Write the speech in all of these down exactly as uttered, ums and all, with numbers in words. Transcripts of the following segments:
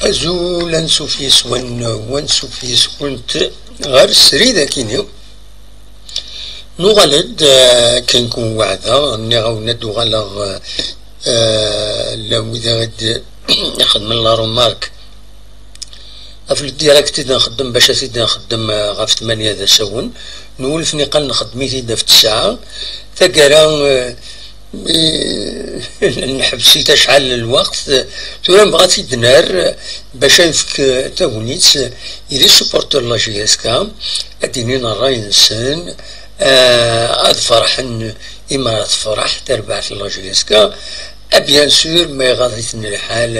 Azul, ansuf yes-wen, wansuf yes-went ɣer srid akini. Nuɣal-d, eh, akken kun weɛda, nniɣ-awen ad uɣaleɣ, eh, la wid i ɣ-d-ixedmen la remarque ɣef le direct i d-nxeddem, bac ad t-id-nxeddem, eh, ɣef tmanya d asawen. Nwulef niqal nxeddem-it-id ɣef tesɛa. Taggara, eh, nḥebs-it acḥal n lweqt. Tura nebɣa ad t-id-nerr bac ad nefk tagnit i les supporters n la J S K, ad d-inin ṛṛay-nsen, eh, ad ferḥen imi ara tefreḥ terbaɛt n la J S K. Ah, bien sûr, ma iɣaḍ-iten lḥal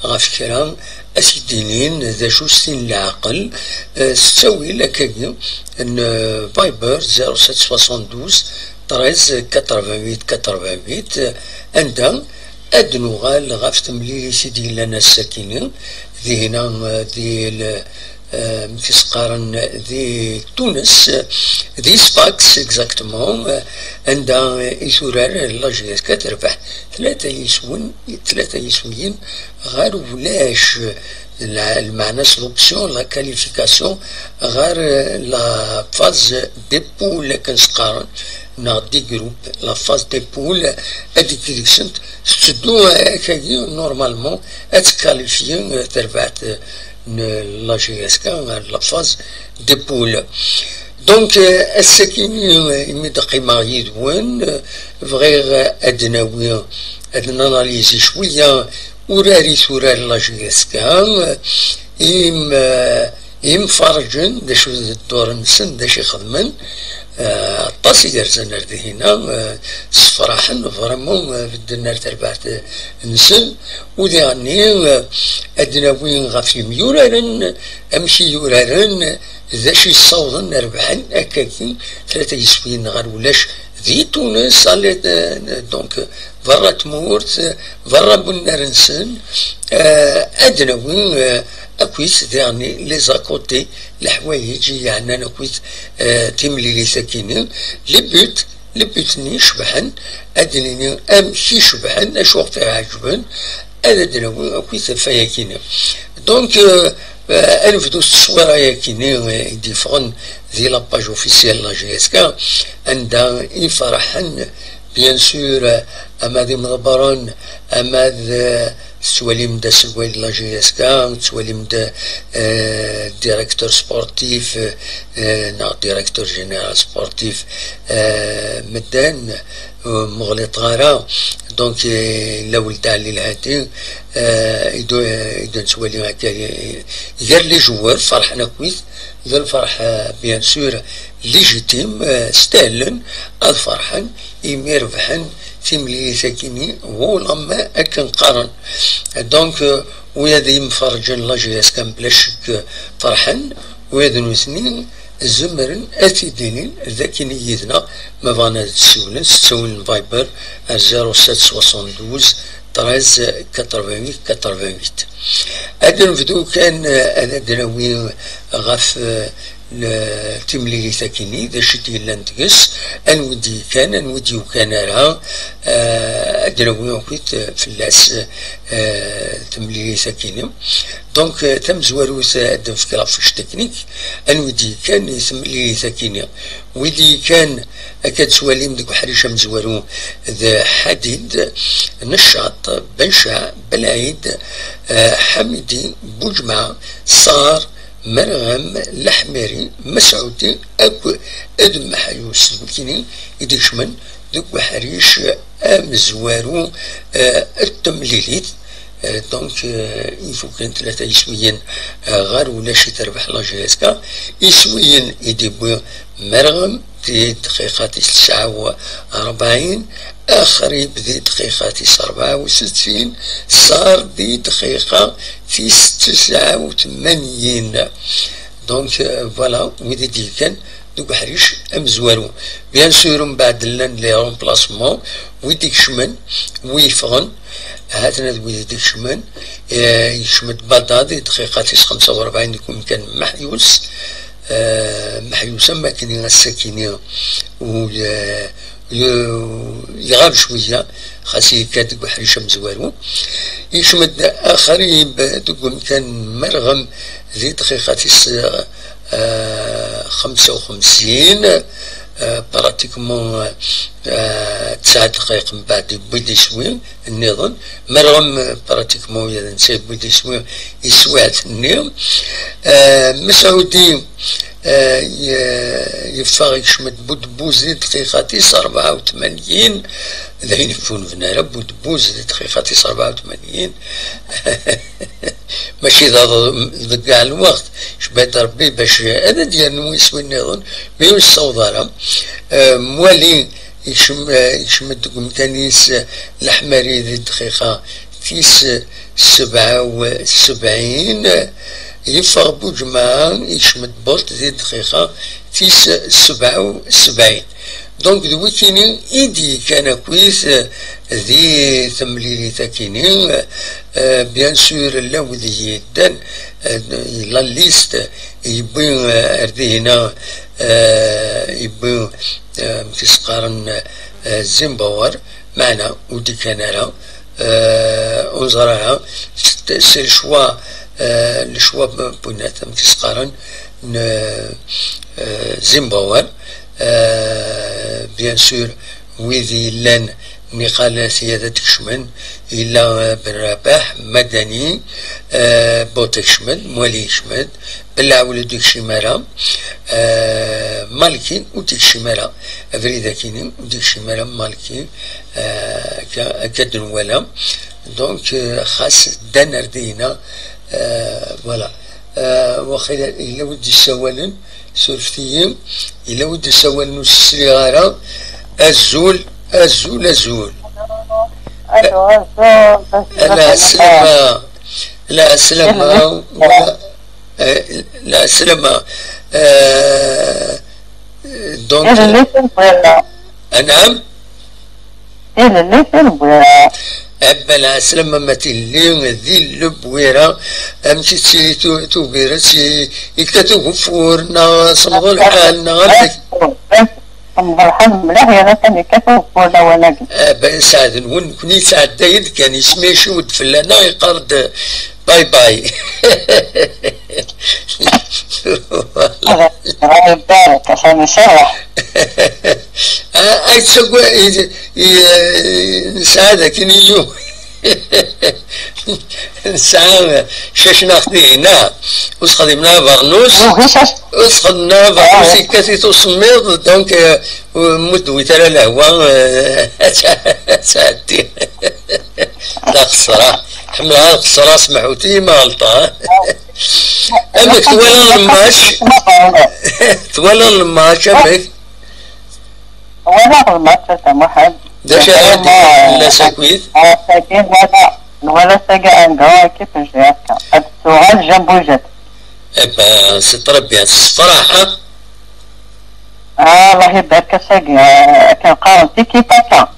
ɣef kra, ad s-id-inin d acu s tin leɛqel, eh, s ttawil akkagi n, eh, Viber zéro sept soixante-douze treize quatre-vingt-huit quatre-vingt-huit, anda ad nuɣal ɣef temlilit i d-yellan ass-akini, dihina, eh, di l-, eh, amek i s-qqaren di Tunes, di Sfax, exactement, eh, anda i turar la J S K terbeḥ tlata yiswen, tlata yiswiyen ɣer ulac, la, lmeɛna s l'option, la qualification ɣer, eh, la phase des poules, akken s-qqaren, neɣ des groupes, la phase des poules, ad d-deg-sent tetteddu, eh, akkagi, normalement, ad tkalifyi, eh, terbaɛt, eh, n la J S K ɣer la phase des poules. Donc, eh, ass-akini, eh, imi d-qqimeɣ yid-wen, eh, bɣiɣ, eh, ad d-nawi, ad nanalizi cwiya urar i turar la J S K, eh, im-, eh, imferrǧen, d acu d ddur-nsen, d acu i xedmen, eh, aṭas i yerzan ar dihina, eh, ssefraḥen vraiment, eh, bedden ar terbaɛt, eh, nsen, u diɣenni, eh, ad d-nawi ɣef yemyuraren, amek i yuraren, d acu i ssawḍen rebḥen akkagi tlata yiswiyen ɣer ulac di Tunes, donc, berra tmurt, berra bunnar-nsen, eh, ad d-nawi, eh, akkit diɣenni les à côté, leḥwayeǧ i yeɛnan akkit, eh, timlilit-akini, les buts, les buts-nni icebḥen, ad d-nini amek i cebḥen, acu ɣef i ɛeǧben, ad d-nawi akkit ɣef wayakini. Donc, eh, eh, ad nebdu s tteswira-yakini, eh, i d-yeffɣen di la page officielle n la J S K, anda i ferḥen, bien sûr, eh, ama d imḍebbren, ama d, eh, tettwalim-d aselway n la J S K, tettwalim-d, eh, directeur sportif, eh, neɣ directeur général sportif, eh, medden, ur mɣelṭeɣ ara. Donc, eh, la Weld Ali Lhati, eh, i d-, i d-nettwali akka, eh, gar les joueurs, ferḥen akkit, d lferḥ, eh, bien sûr, légitime, eh, stahlen ad ferḥen imi rebḥen timlilit-akini, wulama akken qqaren. Donc, eh, ula d imferrǧen n la J S K, bla ccek, ferḥen, ula d nutni zemren ad t-id-inin d akken yid-neɣ ma bɣan ad d-siwlen s ttawil n Viber ar zéro sept soixante-douze treize quatre-vingt-huit quatre-vingt-huit. Ad nebdu kan, eh, ad d-nawi ɣef, eh, n-, timlilit-akini, d acu i d-yellan deg-s, anwa i d-yekkan, anwa i d-yukan ara, eh, ad d-nawi akkit, eh, fell-as, eh, timlilit-akini. Donc, eh, tamezwarut, eh, ad d-nefk la fiche technique, anwa i d-yekkan i temlilit-akini. Wid yekkan, akka d-tettwalim deg uḥric amezwaru, d Ḥadid, Neccaṭ, Bencaɛ, Belɛid, eh, Ḥamidi, Buǧemɛa, Ṣar, Merɣem, Leḥmiri, Mesɛudi, akk d Meḥyus. D wikini i d-ikecmen deg uḥric amezwaru, eh, n temlilit. Eh, donc, eh, ifuken tlata yiswiyen, eh, ɣer ulac i terbeḥ la J S K. Iswiyen i d-iwwi Merɣem di dqiqa tis tesɛa u rebɛin, Axrib di dqiqa tis rebɛa u settin, Ṣar di dqiqa tis tesɛa u tmanyin. Donc, euh, voilà, wid i d-yekkan deg uḥric amezwaru. Bien sûr, mbeɛd llan les remplacements, wid ikecmen, wi yeffɣen, ha-ten-a d wid i d-ikecmen, eh, yekcem-d Badad di dqiqa tis xemsa u rebɛin deg umkan n Meḥyus, eh, Meḥyus am wakken ass-akini u, eh, u, iɣab cwiya, xas yekka deg uḥric amezwaru. Yekcem-d axrib deg umkan n Merɣem di dqiqa tis, eh, xemsa u xemsin, eh, pratiquement, eh, tesɛa dqayeq mbeɛd yewwi-d iswi nniḍen. Merɣem, eh, pratiquement ula d netta yewwi-d iswi, iswiɛt-nni. Eh, Mesɛudi, eh, ye-, yeffeɣ yekcem-d Budebbuz di dqiqa tis rebɛa u tmanyin, d ayen yeffun bnara Budebbuz di dqiqa tis rebɛa u tmanyin. Mačči d aḍ-, deg lweqt, cebba-d Rebbi bac ad d-yernu iswi nniḍen, mi ur yessaweḍ ara. Eh, Mwali yekcem, eh, yekcem-d deg umkan-is, eh, Leḥmari di dqiqa tis sebɛa u sebɛin, yeffeɣ Buǧemɛa, yekcem-d Bolt di dqiqa tis sebɛa u sebɛin. Donc, d wikini i d-yekkan akkit, eh, di temlilit akini, eh, bien sûr, llan wid yeddan, eh, la liste, yewwi, eh, ar dihina, eh, yewwi, eh, amek i s-qqaren, eh, Zimbabwe, meɛna ur d-ikkan ara, eh, ur neẓri ara, c'est, c'est le choix, eh, le choix n, n, amek i s-qqaren, n, eh, Zimbabwe, eh, bien sûr, wid yellan niqal ad d-kecmen, yella, eh, Ben Rabaḥ, Madani, eh, Bolt ikcem-d, Mwali ikcem-d, Belɛawel ur d-ikcim ara, eh, Malki ur d-ikcim ara, abrid akini ur d-ikcim ara Malki, eh, akka, akka d-nwala. Donc, eh, xas ddan ar dihina, eh, voilà. Eh, waqila yella wid d-yessawalen, surfet-iyi, yella wid d-yessawalen ur s-sliɣ ara. Azul, azul, azul. Azul, azul, azul. Ala, azul. Lɛeslama, lɛeslama, eh, lɛeslama. Eh, donc, anɛam? Tilelli Tilelli. Abba lɛeslama ma tilelli di Lebwira, amek i ttili tu-, Tubira, ttili, yekkat ugeffur, neɣ semmeḍ lḥal, neɣ amek? Semmeḍ lḥal mliḥ, yerna kan yekkat ugeffur lawan-agi. Abba sseɛd-nwen, nekni yettɛedday-d kan, yesmiciw-d fell-aneɣ, yeqqar-d, باي باي. الله يبارك، عشان يشرح. آه، أي تسوق، ي-، ي-، نسعى ذاك نيو. نسعى شاش ناخذ هنا، وتخدمنا برنوس. وتخدمنا برنوس، آه. يكاتي تو سميض، دونك، آه، مد ويترى الهوا، آه، ساعتين. لا خسارة. حملها الخسارة، سمحوتي، ما غلطة. أمك توالى الماتش؟ توالى الماتش، أمك؟ ولا الماتش، أنت محب. ده شيء عادي، لا ساكويت. آه، ساكين ولا، ولا ساكي عندها كيف جاتك. قد سؤال جنبو جات. إيه، سي تري بيان. الصراحة، آه، الله يبارك فيك. آه، كنقارن تيكي تاكا.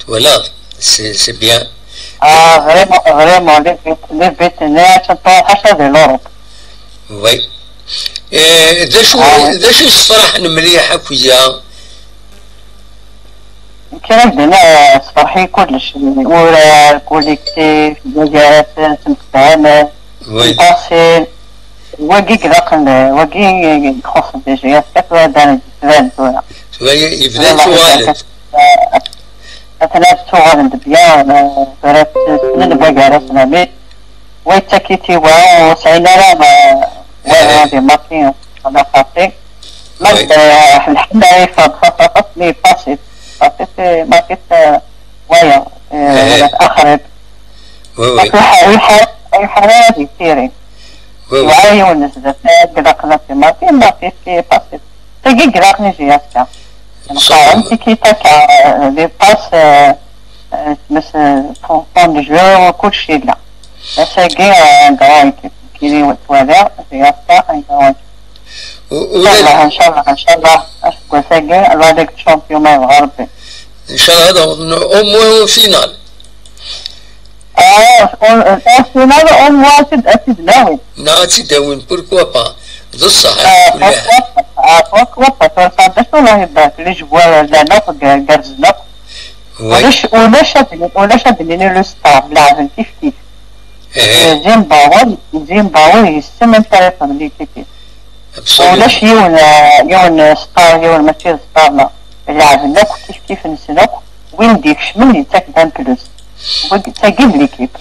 Voilà, c'est, c'est bien. آه، فريمون، فريمون، لي فيت-، لي فيتينير تنطو حاشا دي لوروب. Oui. إيه، ذا شو، آه. ذا شو الصراحة مليحة كويا؟ كان عندنا صفرحي كلش، الأولى، كوليكتيف، مدارس، تمثال، oui. الباسيل. واقي كذاقن، واقي يخص الدي جي اس كاف، هذا نتبان ثورة. ثورة يبدا والله ثوالث. كانت، آه، أثناء الثورة ندبيا، آه، ثورة سنين بوغارة سنامي. ويتاكيتي واو، وسعينا راه ما، واو، إيه. هذه ماكين، هذا خاطي. ما وي. ب-، الحمد لله، فاض، فاض، فاض، مي باسيت. باسيت، آه، ماكيت، آه، وايا، آه، إيه. ولا تأخرت. وي، وي. بس الح-، الح-، الحرارة كثيرين. وي، وي. وعيون الزفاف، قلق نفسي، ما في، ما في، في باسيت. تيجي قلق نجي هكا. نقارن تيكي تاكا، آه، لي باس، آه، آه، مس-، آه، طون، طون دو جو وكلشي لا. بس هاكي، آه، عندها كيف كيري وتوالي، زيادة، عندها و-، إن شاء ولا الله، إن شاء الله، إن شاء الله. أشكو ساكي، الله يديك تشامبيون ما يبغى ربي. إن شاء الله هذا هو أو موان فينال. آه، أو، أو فينال، أو موان أكيد، أكيد ناوي. نا، أكيد داوين، بوركوا با. بصح، آه، كل حال. بوركوا با، آه، بوركوا با، ترى صدقت والله يبارك، لي جوار لا نوق، قرز نوق. Oui. Ulac, ulac ad, ulac ad d-nini le star, leɛben kif kif. Eh. Zimbabwe, Zimbabwe yessen amek ara yexdem l'équipe. Absolument. Ulac yiwen, eh, yiwen, eh, star, yiwen mačči d star, ma leɛben akk kif kif-nsen akk, win d-ikecmen yettak-d un plus. Win d-, tagi d l'équipe.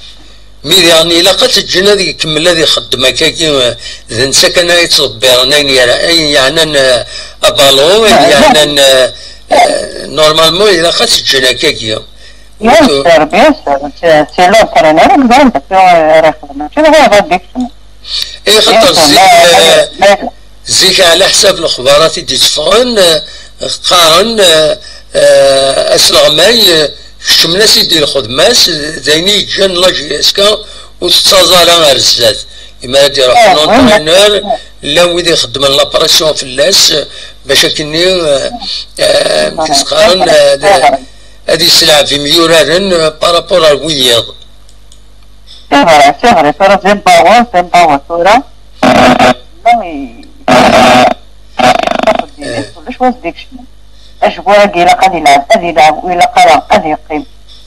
Mi diɣen ilaq ad t-ǧǧen ad ikemmel ad ixeddem akkagi, eh, d netta kan ara yettḍebbiren ayen yera-, ayen yeɛnan, eh, abalu, ayen yeɛnan, eh, eh, normalement ilaq ad t-ǧǧen akkagi. Bien sûr, bien sûr. C'est, c'est l'entraîneur, donc, euh, ara yexdem. Mačči d bɣiɣ ad d-ikcem. Eh, xaṭer bien sûr, zik, ma, eh, ma, zik, ɛla ḥsab lexbarat i d-itteffɣen, eh, qqaren, eh, eh, asleɣmay, eh, kecmen-as-id i lxedma-s, d ayen i yeǧǧan la J S K ur tettaẓ ara ar zdat. Imi ara d-iruḥ l'entraîneur, llan wid ixeddmen la pression fell-as, eh, bac akkenni, eh, eh, amek i s-qqaren, eh, d-, ad yesleɛb imyuraren, eh, par rapport ar wiyaḍ. C'est vrai, c'est vrai, tura Zimbabwe, Zimbabwe tura. Non, i-, ulac wa s-d-ikecmen. Ajewwir-agi ilaq ad ilɛeb, ad ilɛeb, ur ilaq ara ad yeqqim.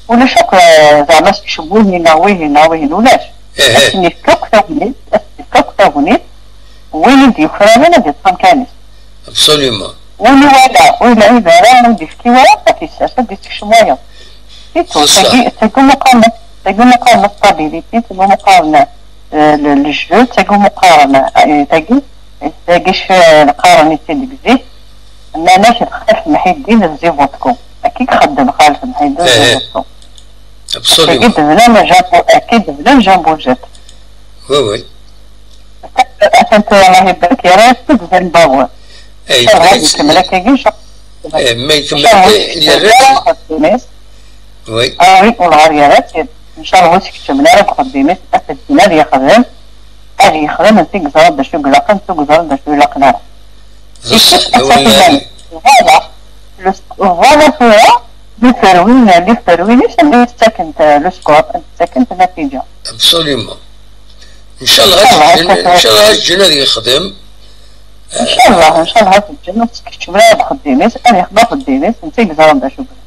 Ulac akk, eh, zeɛma s-ikcem wihin neɣ wihin neɣ wihin, ulac. Ad s-nefk akk tagnit, ad s-nefk akk tagnit. Win i d-yukraren ad yeṭṭef amkan-is. Absolument. Win iwala, ur yelɛib ara, ur d-yefki wara, ad t-yessers, ad d-yessekcem wayeḍ. C'est tout. Tagi, tagi umi qqaren, tagi umi qqaren stabilité, tagi umi qqaren, euh, le, le jeu, tagi umi qqaren, euh, tagi, tagi c-, qqaren-itt-id deg zik, nnan-ak d Xalef Mḥiddin d Zivotko. Akka i ixeddem Xalef Mḥiddin d Zivotko. Absolument. Akka i d-bnan Jean Pou-, akka i d-bnan Jean Boujet. Oui, oui. Atan tura, Allah ibarek, yerra-yas-d Zimbabwe. Eh, ncallah ad ikemmel akkagi, ncallah. Eh, ma ikemmel, yerra-d. Oui. Ah oui, ulɣar yerra-t. Ncallah ur s-keččmen ara deg uxeddim-is, ad t-ǧǧen ad yexdem, ad yexdem, netta i yeẓran d acu i ilaqen, netta ur yeẓran d acu i ilaqen ara. D ṣṣeḥ, d awal lɛali. Voilà. Le sc-, voilà tura, les ferwin, les ferwin, anda i ttakent, euh, le score, anda i ttakent natija. Absolument. Ncallah ad ǧǧen, ncallah ad ǧǧen ad yexdem. Ncallah, ncallah ad ǧǧen, ur s-keččmen ara deg uxeddim-is, ad yexdem axeddim-is, netta i yeẓran d acu i yebɣa.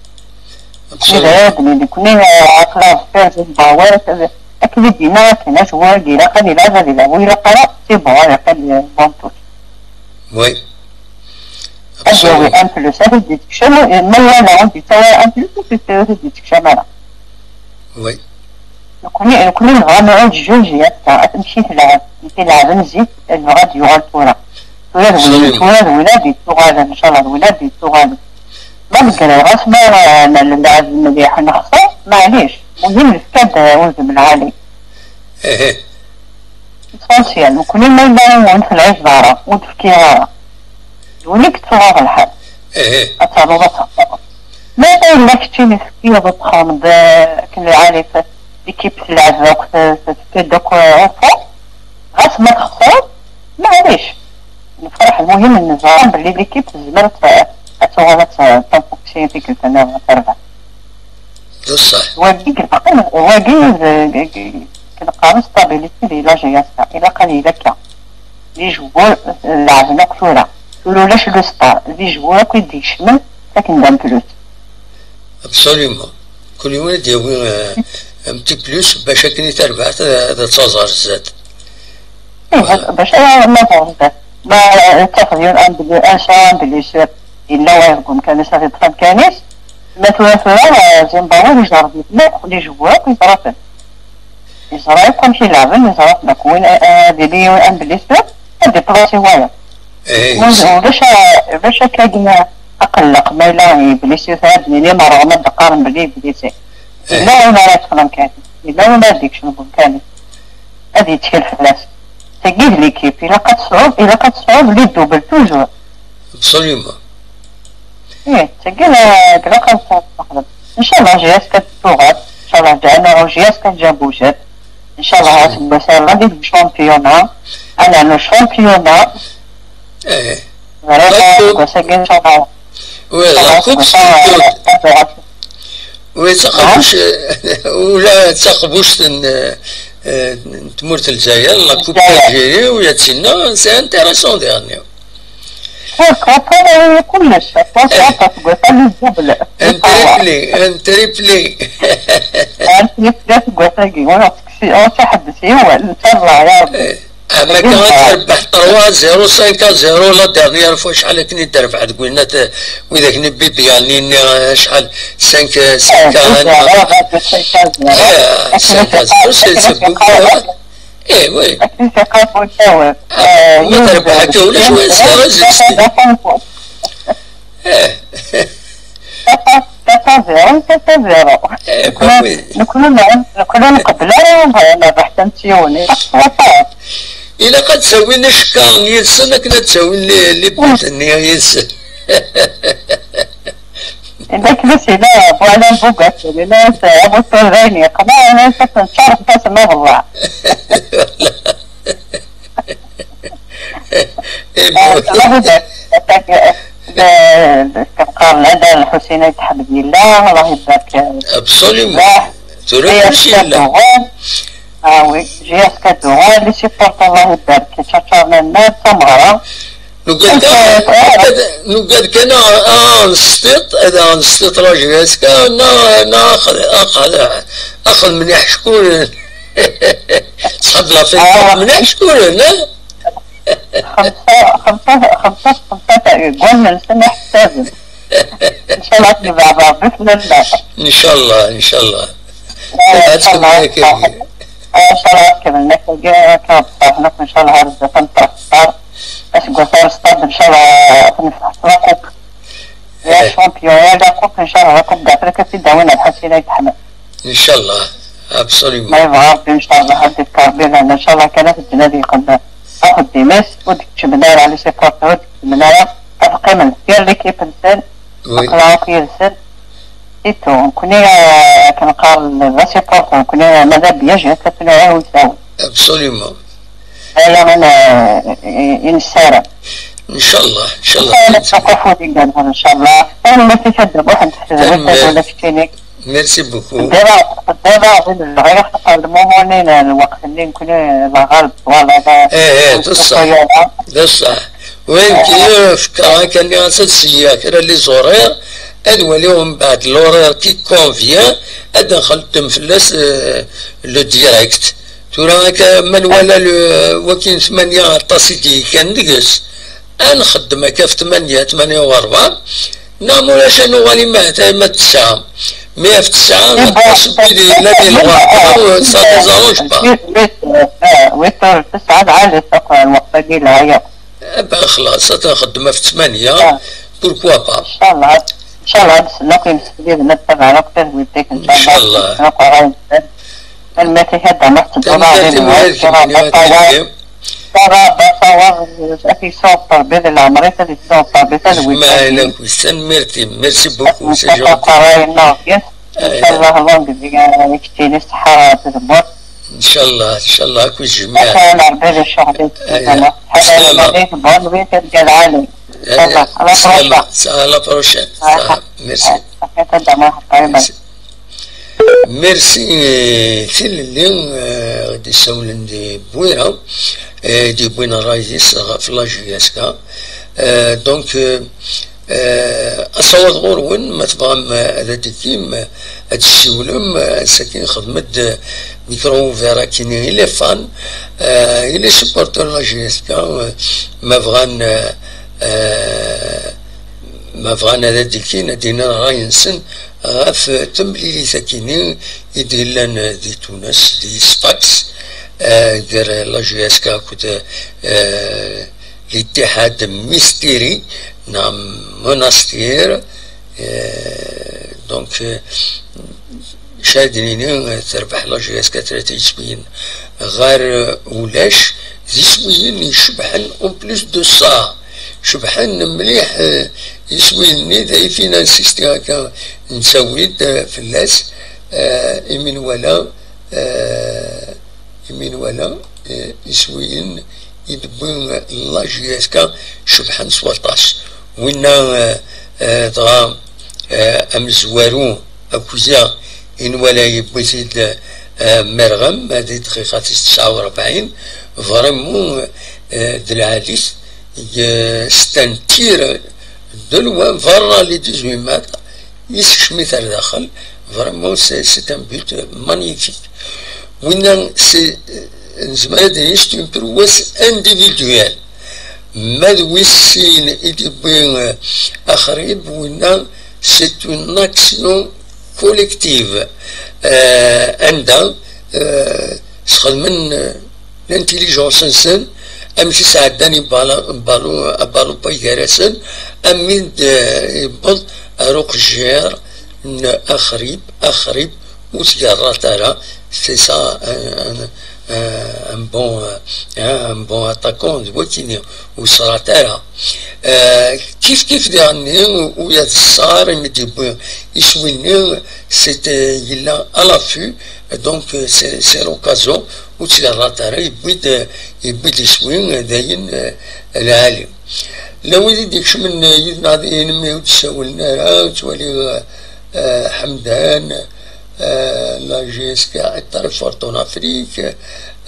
Absolument. Ad d-nini nekkni, eh, aql-aɣ deffir Zimbabwe, akken i d-yenna akken, ajewwir-agi ilaq ad ilɛeb, ad ilɛeb, ur ilaq ara, c'est bon, ad yeqqim, eh, bon touch. Oui. Ad yawi un plus, ad t-id-yettekcem, ma yella ur d-yettawi ara un plus, ur t-id-yettekcem ara. Oui. Nekkni, nekkni nebɣa ad nɛuǧ Jules Yassa, amek i telɛeb, amek i lɛeben zik, nebɣa ad d-yuɣal tura. Tura d win, absolument, tura d win ad d-yettuɣalen, ncallah d win ad d-yettuɣalen. Ma deg ɣas ma, ma nlɛeb mliḥ nexṣer, maɛlic. Muhim nefka-d udem lɛali. Ehe. L'essentiel, nekkni ma yella ur d-telɛibeḍ ara, ur d-tefkiḍ ara. D win i yettuɣaḍ lḥal. Ehe. Ad ternuḍ ad txeṣreḍ. Ma yella keččini tefkiḍ ad txedmeḍ, eh, akken lɛali f-, l'équipe tleɛɛeb akk, t-, t-, tefkiḍ akk, eh, effort, ɣas ma txesreḍ, maɛlic. Nefreḥ, lmuhim neẓra belli l'équipe tezmer ad t-, ad tuɣal ad t-, ad temporti tikkelt-nniḍen ad terbeḥ. D ṣṣeḥ. Wagi, wagi, d, d, d, neqqar stabilité di la J S K. Ilaq ad yili akka. Les joueurs, eh, leɛben akk tura. Tura ulac le star. Les joueurs akk i d-ikecmen, akken d un plus. Absolument. Kul yiwen ad d-yawi, eh, un petit plus, bac akken i tarbaɛt ad, ad taẓ ar zdat. Ih, voilà. Bac ara ma tɛeẓẓeḍ. Ma, eh, tafeḍ yiwen un bli-, un sɛu un blessure, yella wayeḍ deg umkan-is, ad iṭṭef amkan-is. Ma tura, tura, eh, Zimbabwe, ijerreb-iten akk, les joueurs akk, yeẓra-ten. Yeẓra akk amek i leɛben, yeẓra-ten akk. Win, eh, eh, ad yili yiwen un blessure, ad iplaṣi wayeḍ. Eh, ulac, ulac akkagi aqelleq, ma yella yeblisi, ad d-nini merɣem ad d-qqaren belli yeblisi. Yella win ara yeṭṭfen amkan-is, yella win ara d-ikecmen deg umkan-is. Ad yettkel fell-as. Tagi d l'équipe, ilaq ad tesɛuḍ, ilaq ad tesɛuḍ les doubles toujours. Absolument. Ih, tagi, eh, ilaq ad tesɛuḍ texdem. Ncallah J S K ad d-tuɣal, ncallah ǧǧan J S K ad ǧǧan Boujet. Ncallah aseggas-a ad yili championnat, ad nernu championnat. Eh. Ẓriɣ aseggas-agi ncallah. Oui, la coupe, c'est tout. Oui, d taqbuct, ula d taqbuct n, eh, n tmurt n Lezzayer, la coupe d'Algérie, u yat sinna, c'est intéressant, dernier. Pourquoi pas, euh, كلش. Pourquoi pas, tgata li double. Un triplé, un triplé. Un triplé, tgata, ur tt-ḥebbes yiwen, inchallah, ya Rabbi. Ama kan ad terbeḥ trois zéro, cinq à zéro, la dernière fois, acḥal akken i d-terbeḥ deg winna, widak n Bibiani-nni, acḥal, cinq, cinq à un. Cinq à zéro, c'est, c'est beaucoup, hein. Eh oui. Akken i s-iqqar Bucawir. Ah, ma terbeḥ akka ulac win s-, s-, eh. Quatre zéro, quatre zéro. Eh, bah oui. Nekkni, nekkni nqebbel ara nerbeḥ tansiwni. Ilaq ad d-tawin icekkaṛen yid-sen akken ad d-tawin li, li bunt-nni yid-sen. Anda k-, d ass-ina, bu ɛlam bugat, ina-as, a bu tura d ayen yeqma, ina-as, ad ten-ččar fell-asen aḍellaɛ. Eh, d, d, d, d, qqaren, anda Lḥusin Ayt Ḥmed yella, Allah ibarek. Absolument. Tura kulci yella. Ah oui, J S K tuɣal, les supporters, Allah ibarek, ččaččaren annar, d tameɣra. Nugad kan, nugad kan ad, ad nstiṭ, ad nstiṭ la J S K, na, na, axed, axed, axed mliḥ ckuren. Ṣḥab la fête, mliḥ ckuren, eh? Xemsa, xemsa, xemsa, xemsa, deg wallen-nsen iḥessaben. Inchallah, ad yebɛed Rebbi fell-aneɣ. Inchallah, inchallah. Inchallah, ad kemmlen akka, akka, akka, akka, inchallah, ar zdat ad nṭerṭer. Aseggas ar ṣṣad, inchallah, ad nefteḥ la coupe. Ya champion, ya la coupe, inchallah, la coupe d'Afrique, ad tt-id-awin Lḥusin Ayt Ḥmed. Inchallah, absolument. Ma yebɣa Rebbi, inchallah, ad d-yefk Rebbi lehna, inchallah kan ad t-ǧǧen ad yexdem axeddim-is, ur d-keččmen ara, les supporters ur d-keččmen ara, ad qqimen deffir l'équipe-nsen, aql-aɣ akk yid-sen. C'est tout. Nekkni, eh, akken qqaren les supporters, nekkni, eh, ma d abiyaj, ad tt-nɛiwed. Absolument. Ala, eh, i nessaram. Inchallah, inchallah. Inchallah, ttaqafud igerrzen, inchallah. Tanemmirt-ik a Dda Muḥend, ḥesbet-as ula keččini. Merci beaucoup. Ddiɣ, ddiɣ di lebɣi, xaṭer lmumuni n lweqt-nni nekkni la ɣaleb, voilà, da. Eh, eh, d ṣṣeḥ. D ṣṣeḥ. Wayen k-, fkeɣ akka-nni ad seyyiɣ kra les horaires, ad waliɣ mbeɛd l'horaire qui convient, ad nxeddem fell-as, eh, le direct. Tura akka, ma nwala le, wakin tmanya aṭas i d-yekkan deg-s, ad nxeddem akka ɣef tmanya, tmanya u rebɛa, neɣ ma ulac ad nuɣal i ma, ma d tesɛa. Mi ɣef tesɛa, aṭas n wid yellan di lɣerba, ça nous arrange pas. Huit heures, huit heures, tesɛa lɛali, lweqt-agi lɛaya. Eh ben, xlaṣ, ad nxeddem ɣef tmanya, pourquoi pas. Inchallah, inchallah, ad nsel akk imsefliden, ad tabaɛen akk tadwilt-ik, inchallah. Inchallah. Tanemmirt-ik a Dda Muḥ, tedduḍ-aɣ di lebɣi, ad yesɛu Rebbi di leɛmer-is, ad yesɛu Rebbi tadwilt-agi. Merci beaucoup, c'est gentil. Inchallah, longue vie, eh, keččini ṣṣeḥḥa, tazemmurt. Inchallah, inchallah, akk jmiɛ. Atan Rebbi d ccɣel-ik. Aya. Ḥader Rebbi, bonne nuit, tirga lɛali. Aya. Inchallah, à la prochaine. À la prochaine. Merci. Merci. Merci, eh, tilelli, eh, d-issawlen di Bwira, eh, d-yewwin ṛṛay-is ɣef la J S K. Eh, donc, eh, Eh, asawaḍ ɣur-wen, ma tebɣam, eh, ad d-tikim, eh, ad d-tessiwlem, eh, ass-agi xedmet-d, eh, micro ouvert akkin i les fans, eh, i les supporters n la J S K, eh, ma bɣan, eh, eh, ma bɣan ad d-tikin, ad d-inin ṛṛay-nsen ɣef temlilit akkin i d-yellan, eh, di Tunes, di Sfax, eh, gar la J S K akked, eh, L'Ittihad Mistiri, neɣ Monastir. Eh, donc, eh, acu ad d-nini, eh, terbeḥ la J S K tlata yiswiyen ɣer, eh, ulac, d iswiyen icebḥen, en plus de ça, cebḥen mliḥ, eh, iswiyen-nni, d ayfin insisti akka, nettawi-d, eh, fell-as, eh, imi nwala, eh, imi nwala, eh, iswiyen i d-tewwi la J S K cebḥen s waṭas. Winna, eh, eh, dɣa, eh, amezwaru akuza i nwala yewwi-t-id, eh, Merɣem, eh, di dqiqa tis tesɛa u rebɛin, vraiment, eh, d lɛali-t, c'est un tir de loin, vers les dix-huit mètres, yessekcem-it ar daxel. Vraiment, c'est, c'est un but magnifique. Winna, c'est, euh, nezmer ad d-nini, c'est une prouesse individuelle. Ma d wis sin i d-yewwi, euh, axrib, winna, c'est une action collective. Euh, anda, euh, sxedmen, euh, l'intelligence-nsen, amek i sɛeddan ibalu-, abalu-, abalupa gar-asen, armi d, euh, yewweḍ ar uqejjir n axrib, axrib ur t-yerrat ara. C'est ça, un, un, un bon, euh, un bon attaquant, d wakini, ur s-yerrat ara. Euh, kif kif diɣenni, u-, u yeḍṣar imi d-yewwi iswi-nni, c'est, euh, yella à l'affût, donc, euh, c'est, c'est l'occasion, ur tt-yerrat ara, yewwi-d, yewwi-d iswi, euh, dayen, euh, lɛali. La wid i d-ikecmen, euh, yid-neɣ dihin, mi ur d-ssawlen ara, ttwaliɣ, euh, euh, Ḥemdan, euh, la J S K est très forte en Afrique,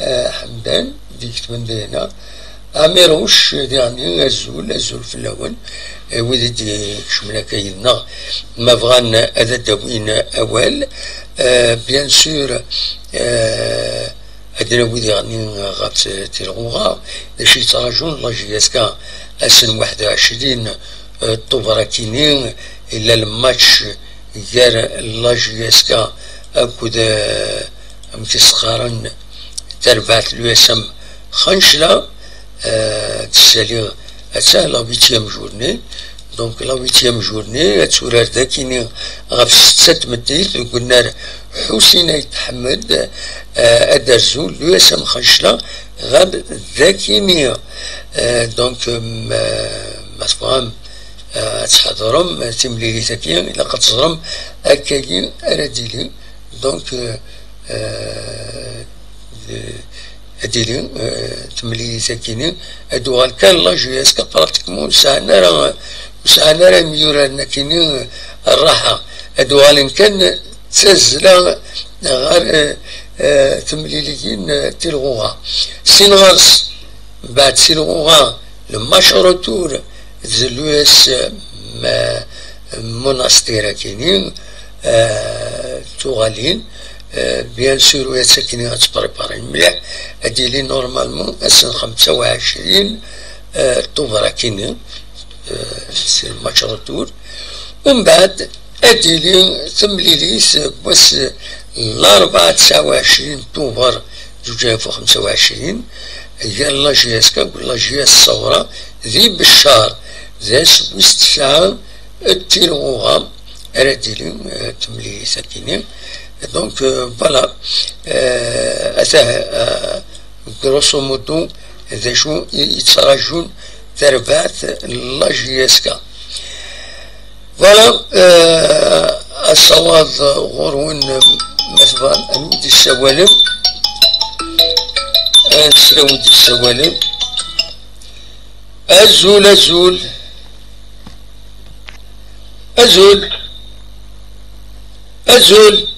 euh, Ḥemdan, d-iketben dihina. Amiruc, diɣenni, azul, azul fell-awen. Eh, wid i d-ikecmen akka yid-neɣ, ma bɣan ad d-awin awal, eh, bien sûr, eh, ad d-nawi diɣenni ɣef tilɣuɣa, d acu yettraǧun la J S K ass n waḥed u ɛecrin, eh, Tubeṛ akini, illa lmatch gar la J S K akked, eh, amek i s-qqaren, tarbaɛt n l'U S M Xancla, euh, ad tt-ssaliɣ, atta la huitième journée. Donc la huitième journée, ad turar dakini ɣef setta n tmeddit deg unnar Ḥusin Ayt Ḥmed, euh, ad d-terzu l'U S M Xancla ɣer dakini. Euh, donc, euh, ma, ma tebɣam, euh, ad tḥadrem timlilit-agi, ilaq ad teẓrem akkagi ara d-tili. Donc, euh, euh, ad d-tili, euh, temlilit akini, ad uɣal kan la J S K pratiquement ur sɛan ara, ur sɛan ara imyuraren akini, euh, rraḥa. Ad uɣalen kan d tazzla ɣer, euh, euh, temliliyin, euh, tilɣuɣa. Sin ɣer-s, mbeɛd tilɣuɣa, le match retour, d l'U S M Monastir akini, euh, tuɣalin, euh, bien sûr, U S akini ad ttpréparin mliḥ, ad d-yili normalement ass n xemsa u ɛecrin, euh, Tubeṛ akini, euh, c'est le match retour. Umbeɛd, ad d-tili temlilit n wass n larebɛa tesɛa u ɛecrin Tubeṛ zuǧ alaf u xemsa u ɛecrin, gar la J S K akked la J S Ṣawra di Beccar, d ass wis tesɛa n tilɣuɣa ara d-tili, euh, temlilit akini. Donc, euh, voilà, euh, ata, euh, grosso modo, d acu i yettraǧun tarbaɛt n la J S K. Voilà, euh, asawaḍ ɣur-wen, ma tebɣam, anwa i d-yessawalen? Ansa i d-yessawalen? Azul, azul. Azul. Azul.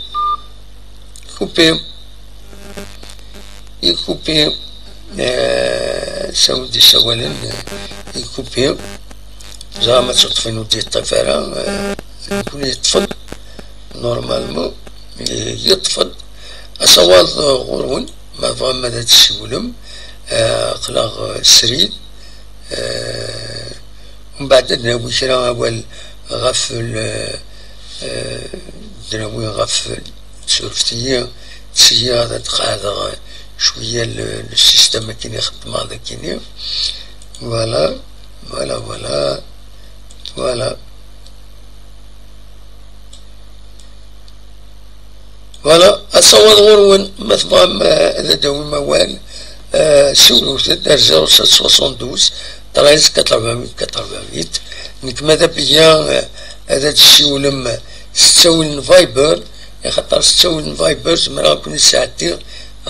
Coupé. Ikupi, eh, sawdi sawalen, eh, ikupi. Zama teṭṭfen ur d-yeṭṭif ara, eh, nekkni yeṭṭef-d. Normalement, eh, yeṭṭef-d. Asawaḍ, eh, ɣur-wen, ma tebɣam ad d-tessiwlem, eh, aql-aɣ, eh, srid, eh, Mbeɛd ad d-nawi kra awal ɣef l-, eh, d-nawi ɣef, surfet-iyi, seg-i ad d-qeɛdeɣ cwiya le, le système akken i xeddmeɣ d akini. Voilà, voilà, voilà, voilà. Voilà, asawaḍ ɣur-wen, ma tebɣam, eh, ad d-tawim awal, eh, siwlet-d ar zéro sept soixante-douze treize quatre-vingt-huit quatre-vingt-huit. Nekk ma d abeyya, eh, ad d-tessiwlem s ttawil n Viber, axaṭer s ttawil n Viber zemreɣ ad ken-id-sɛeddiɣ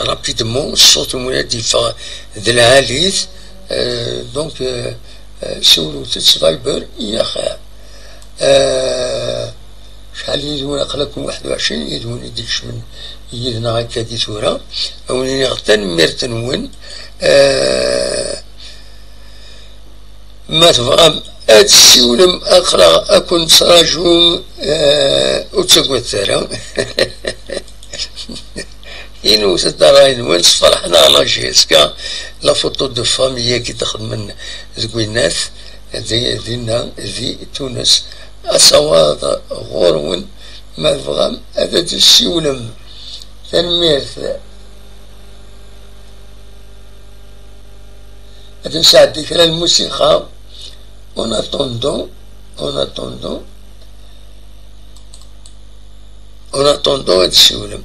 rapidement, ṣṣut-nwen ad d-yeffeɣ d lɛali-t, eh, donc, eh, eh, siwlet-d s Viber, i axir. Eh, Acḥal yid-wen, aql-aken waḥed u ɛecrin yid-wen i d-ikecmen yid-neɣ akka di tura. A wen-iniɣ tanemmirt-nwen. Eh, Ma tebɣam ad tessiwlem, aql-aɣ ad ken-nettraǧu, eh, ur ttagadet ara. Inwet-d ṛṛay-nwen, sferḥen-aɣ la J S K, la photo de famille i d-xedmen deg winnat, di, dinna, di Tunes. Asawaḍ ɣur-wen, ma tebɣam ad d-tessiwlem. Tanemmirt. Ad nesɛeddi kra n lmusiqa. En attendant, en attendant, en attendant ad tsiwlem.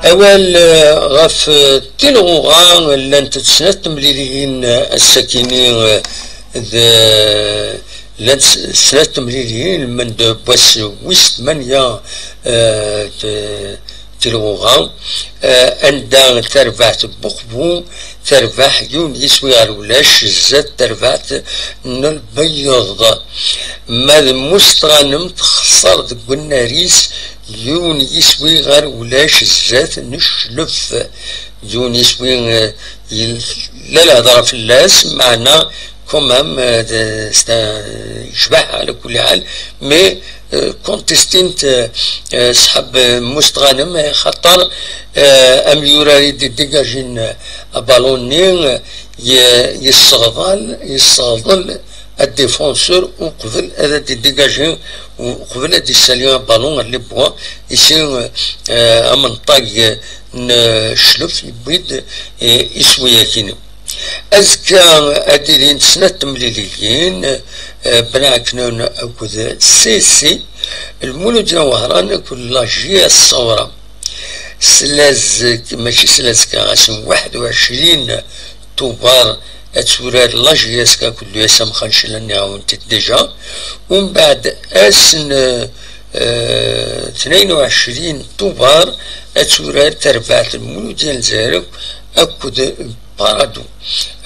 Awal, eh, ɣef, eh, tilɣuɣa, llant-d snat temliliyin, eh, ass-akini, eh, d, llant s-, snat temliliyin, lmend n wass wis tmanya, eh, t-, tilɣuɣa, eh, anda tarbaɛt n Buqbu terbeḥ yiwen yiswi ɣer ulac zdat terbaɛt n Lbeyyeḍ. Ma d Mustranem texṣer deg unnar-is yiwen yiswi ɣer ulac zdat n Cclef. Yiwen yiswi, eh, yella lehḍra fell-as, meɛna quand même, eh, d, c'est un, yecbeḥ, ɛla kulli ḥal, mais, eh, contestin-t, eh, eh, ṣṣḥab, eh, Mustranem, eh, xaṭer, eh, amyurar i d-idégagin, eh, abalun-nni, eh, ye-, yesseɣḍal, yesseɣḍel ad défenseur uqbel ad d-idégagi, uqbel ad d-issali abalun ɣer les points, ici, eh, amenṭag n Cclef yewwi-d, eh, iswi-agi. Azekka ad d-ilint snat temliliyin, eh, Ben Ɛeknun akked C C, Lmuludya Wehran akked la J S Ṣawra. S lazek-, mačči s lazekka, ass n waḥed u ɛecrin Tubeṛ ad turar la J S K akked l'U S M Xancila, nniɣ-awen-t-id déjà. Umbeɛd ass n, eh, tnayen u ɛecrin Tubeṛ ad turar terbaɛt n Lmuludya n Lezzayer akk akked Parado.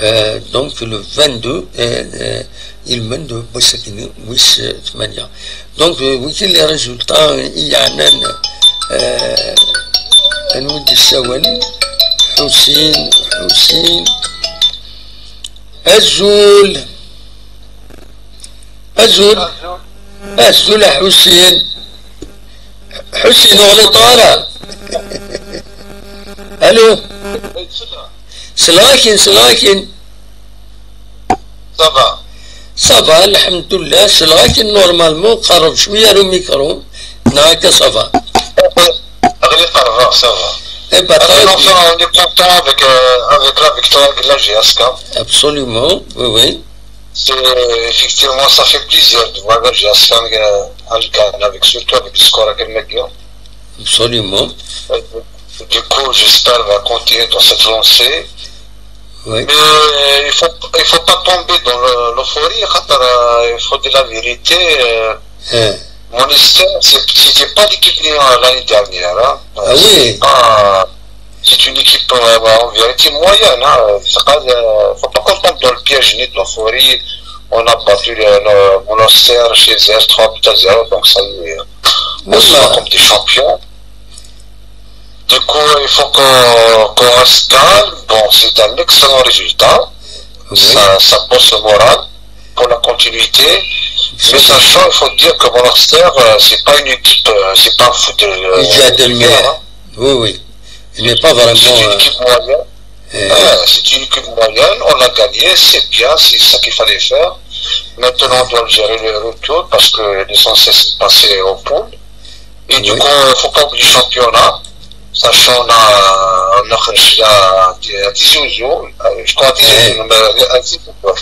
Euh, donc le vingt-deux, euh, euh, ilmend n wass-agi wis, euh, tmanya. Donc, euh, wigi les résultats i yeɛnan, euh, anwa i d-yessawalen? Ḥusin, Ḥusin. Azul. Azul. Azul a Ḥusin. Ḥusin, ur ɣliṭeɣ ara. Allô. Selakin, selakin. Ça va. Ça va, الحمد لله. Selakin, normalement, قرب شوية le micro. هكا ça va. غير قرب، ça va. Eh ben, très bien. Enfin, on est content avec, euh, avec la victoire de la J S K. Absolument, oui, oui. C'est, effectivement, ça fait plaisir de voir la J S K, euh, en gagne avec, surtout avec le score à Kermaglia. Absolument. Euh, du coup, j'espère va continuer dans cette lancée. Oui. Mais il faut, il faut pas tomber dans le, l'euphorie, خاطر, euh, il faut dire la vérité. Euh, Monastir, c'est, c'était pas l'équipe de l'année dernière, hein. Ah oui. C'est pas, c'est une équipe, euh, en vérité moyenne, hein. Faut pas, euh, faut pas qu'on tombe dans le piège ni de l'euphorie. On a battu le, le Monastir chez eux trois buts à zéro, donc ça y est, on se voit comme des champions. Du coup, il faut qu'on, qu'on reste calme. Bon, c'est un excellent résultat. Oui. Ça, ça pousse le moral pour la continuité. Mais sachant, il faut dire que Monastir, euh, c'est pas une équipe, euh, c'est pas un foot de, euh, de guerre, hein. Oui, oui. Il n'est pas vraiment, c'est une, euh, équipe moyenne. Euh, c'est une équipe moyenne, on l'a gagné, c'est bien, c'est ça qu'il fallait faire. Maintenant, on doit gérer le retour parce que l'essentiel, c'est de passer aux poules. Et du coup, il ne faut pas oublier le championnat. Sachant, on a, on a réussi à, à Tizi Ouzou, euh, je crois à Tizi Ouzou, mais à Tizi Ouzou.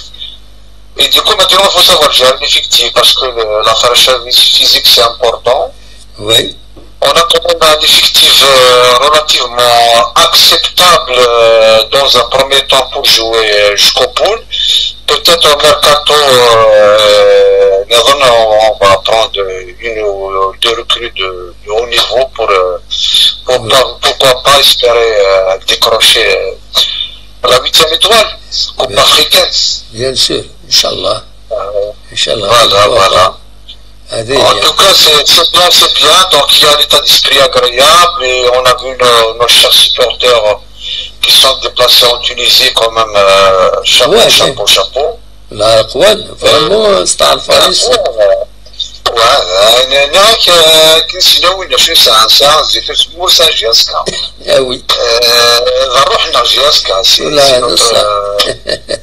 Et du coup, maintenant, il faut savoir gérer l'effectif parce que le, la fraîcheur physique, c'est important. Oui. On a quand même un effectif, euh, relativement acceptable, euh, dans un premier temps pour jouer, euh, jusqu'au poule. Peut-être au mercato, euh, on, on va prendre une ou deux recrues de, de haut niveau pour, euh, pour pas, pourquoi pas espérer, euh, décrocher, euh, la huitième étoile, Coupe africaine. Bien sûr, Inch'Allah. Euh, Inch'Allah. Voilà, voilà. En tout cas, c'est, c'est bien, c'est bien. Donc, il y a un état d'esprit agréable et on a vu nos, nos chers supporters qui sont déplacés en Tunisie quand même, euh, chapeau, chapeau, chapeau. Vraiment, c'est un... Ouais, ouais, ouais, c'est, c'est, c'est, c'est pour ça, J S K. Ah oui. Euh, la roue, J S K, c'est, c'est notre, euh,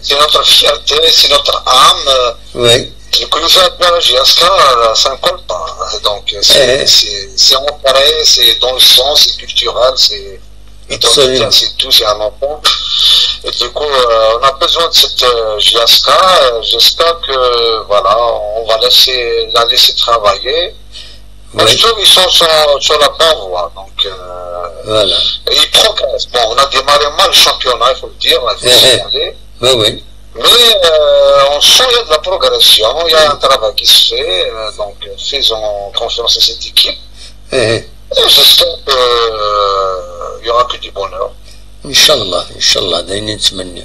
c'est notre fierté, c'est notre âme. Oui. Quand on fait la J S K, ça ne colle pas. Donc, c'est, c'est, c'est ancré, c'est dans le sang, c'est culturel, c'est identitaire, c'est tout, c'est un enfant. Et du coup, euh, on a besoin de cette, euh, J S K. Euh, j'espère que, voilà, on va laisser, la laisser travailler. Moi, je trouve qu'ils sont sur, sur la bonne voie. Donc, euh, et ils progressent. Bon, on a démarré mal le championnat, il faut le dire, il faut le signaler. Oui, oui. Mais, euh, on sent il y a de la progression, il y a un travail qui se fait, euh, donc, euh, faisons confiance à cette équipe. Et j'espère que, euh, il y aura que du bonheur. Inch'Allah, Inch'Allah, d ayen i nettmenni.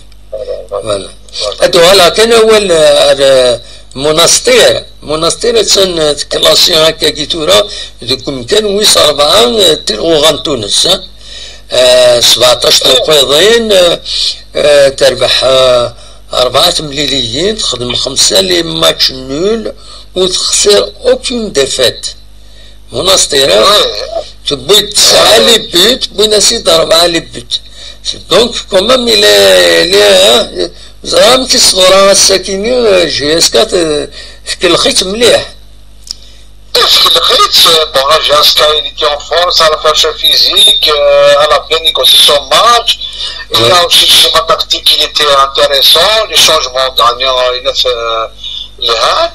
Voilà. Ad uɣaleɣ kan awal, euh, ar, euh, Monastir. Monastir attan, euh, tklasi akkagi tura deg umkan wis rebɛa, euh, n tɣuɣa n Tunes, hein. Euh, sbeɛṭac tuqiḍin, euh, euh, terbeḥ, euh, rebɛa temliliyin, texdem xemsa les matchs nuls, u texsir aucune défaite. Monastir, hein? Tewwi-d tesɛa les buts, wwin-as-id rebɛa les buts. Donc, quand même, il est, il est, hein, ẓriɣ amek i s-teḍra ass-akini, euh, J S K te-, tkellex-itt mliḥ. Tkellex-itt, euh, bon, la J S K, il était en force, à la fraîcheur physique, euh, elle a bien négocié son match. Il a aussi le schéma tactique, il était intéressant, les changements, euh, il a fait, euh, les, hein.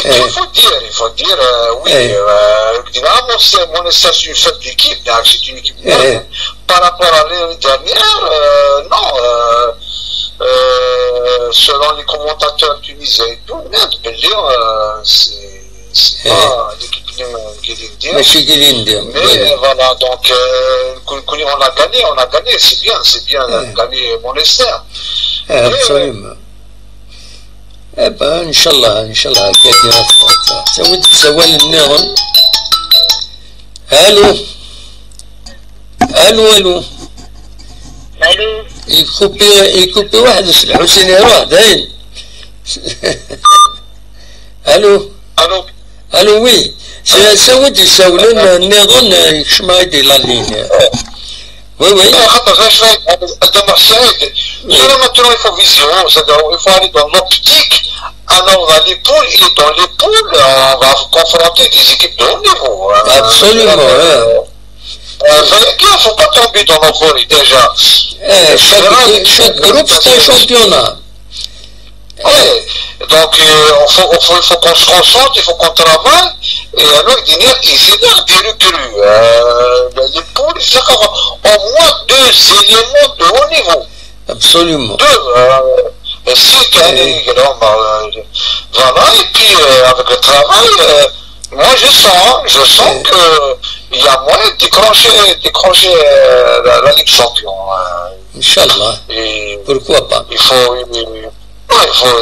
Il faut dire, il faut dire, euh, oui, euh, évidemment, c'est, Monastir, c'est une faible équipe, hein, c'est une équipe moyenne. Par rapport à l'année dernière, euh, non, euh, euh, selon les commentateurs tunisiens et tout, même, je veux dire, euh, c'est, c'est pas l'équipe de Guilindé. Mais c'est Guilindé. Mais, euh, voilà, donc, euh, que, que on a gagné, on a gagné, c'est bien, c'est bien, on a gagné Monastir. Mais, euh, absolument. Eh ben, Inch'Allah, Inch'Allah, akka i ttawid asawal nniḍen. Allô? Allô, allô? Allô? Ikupi, ikupi waḥed s Lḥusin iruḥ, dayen. Allô? Allô? Allô, oui. C'est ça, oui, des saoulin, euh, Néron, euh, chemin de la ligne. Oui, oui. Attends, je vais faire, euh, dans ma chaîne. Je vais mettre une vision, c'est-à-dire, il faut aller dans l'optique. Alors, dans les poules, et dans les poules, euh, on va confronter des équipes de haut niveau, hein. Absolument, euh, hein. Euh, il ne faut pas tomber dans nos volets, déjà. Eh, chaque, chaque groupe, c'est un championnat. Oui, donc, euh, on faut, on faut, il faut qu'on se concentre, il faut qu'on travaille, et alors, il y a des recrues. Euh, les poules, il faut avoir au moins deux éléments de haut niveau. Absolument. Deux, euh, et si tu as des grands, euh, voilà, et puis, euh, avec le travail, euh, moi, je sens, je sens que il y a moyen de décrocher, décrocher, euh, la, la Ligue Champion, euh. Inch'Allah. Et pourquoi pas? Il faut, il, ouais, il faut,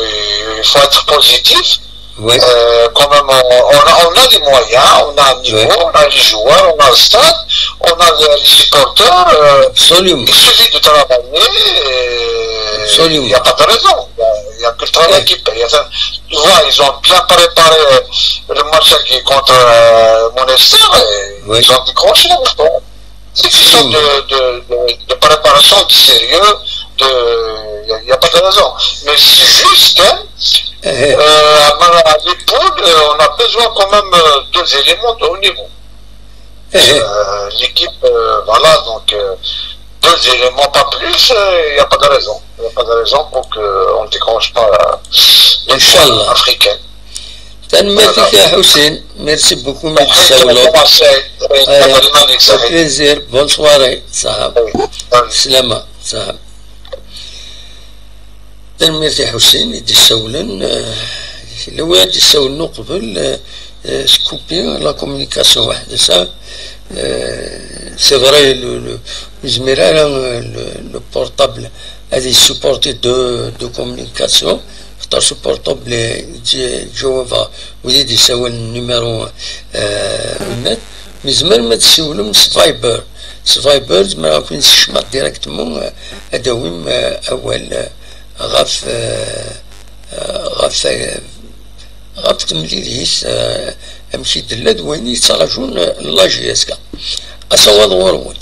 il faut être positif. Oui. Euh, quand même, on, on a, on a les moyens, on a un niveau, oui, on a les joueurs, on a le stade, on a les, les supporters. Euh, absolument. Il suffit de travailler. Et absolument. Il n'y a pas de raison. Il n'y a que le travail qui paye. Enfin, tu vois, ils ont bien préparé, euh, le match qui est contre, euh, Monastir, et oui, ils ont décroché. Bon. C'est une question de, de, de, de préparation, de sérieux, de, il n'y a, y a pas de raison. Mais c'est juste, hein, euh, à, à l'épaule, euh, on a besoin quand même, euh, deux éléments de haut niveau. Euh, l'équipe, euh, voilà, donc, euh, deux éléments, pas plus, euh, il n'y a pas de raison. Il n'y a pas de raison pour qu'on ne décroche pas, euh, les points africains. Inch'Allah. Tanemmirt-ik a Ḥusin. Merci beaucoup, merci beaucoup. Merci. Allez, au plaisir. Bonne soirée. Saha. Slama. Saha. Tanemmirt i Ḥusin i d-issawlen, eh, lawa i d-issawlen uqbel, eh, eh, s kupi la communication waḥd-s, eh, c'est vrai, le, le, ur yezmir ara, eh, le, le portable ad yessupporti deux, deux communications, xaṭer s uportable i d-, ǧǧawabeɣ wid i d-issawlen numéro, eh, net. Tzemrem ad tessiwlem s Viber. S Viber, zemreɣ ad ken-sekcmeɣ directement, eh, ad d-tawim, eh, awal, eh, ɣef, eh, eh, ɣef, eh, ɣef temlilit, eh, amek i d-tella d wayen i yettraǧun, eh, la J S K. Asawaḍ ɣur-wen.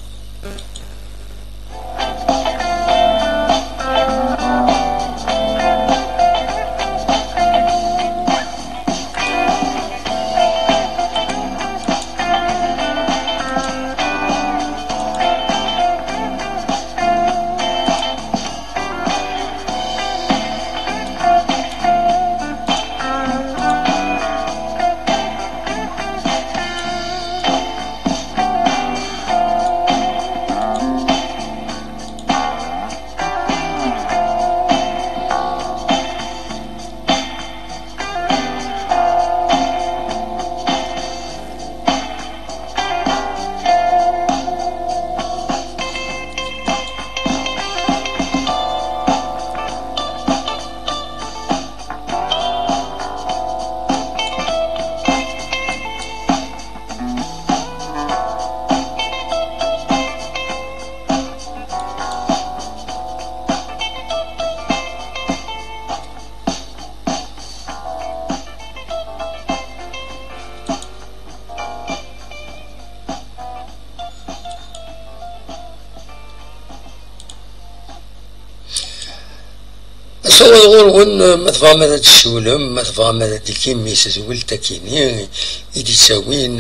Asawaḍ ɣur-wen, ma tebɣam ad d-tessiwlem, ma tebɣam ad d-tikim s tewwilt akini i d-ittawin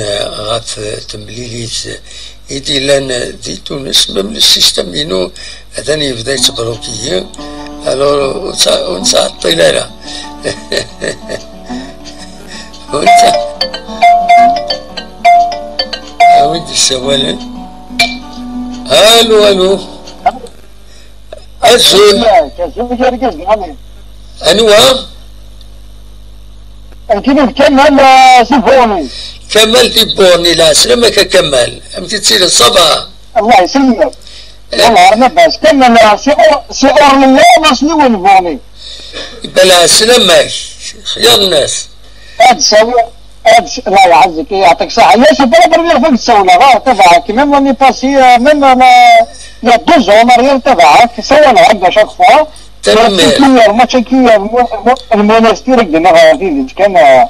ɣef temlilit i d-yellan di Tunes, même le système-inu atan yebda yettbloki-yi. Alors, ur ttɛ-, ur nettɛeṭṭil ara. Ur nettɛ-, a wi d-yessawalen. Allô, allô. Azul. Azul, argaz, nɛam. Anwa? Nekk d Kamal, eh, si Borni. Kamal di Borni, lɛeslama-k a Kamal. Amek i tettiliḍ, ça va? Allah yesselmek. Eh. Wallah, arma bas. Kamal, eh, si Or-, si Ornella, masni win Borni. Iba lɛeslama-k, xyar nnas. Ad sawi-, ad s-, la يعزك، يعطيك الصحة. هي c'est pas la première fois que تسولها، آه، تبعك. Même l'année passée, euh, même, euh, il y a deux ans en arrière تبعك. سولها هكذا chaque fois. تمام. Match كي، match كي، الم-، الم-، المنستير قلنا غادي كان، آه،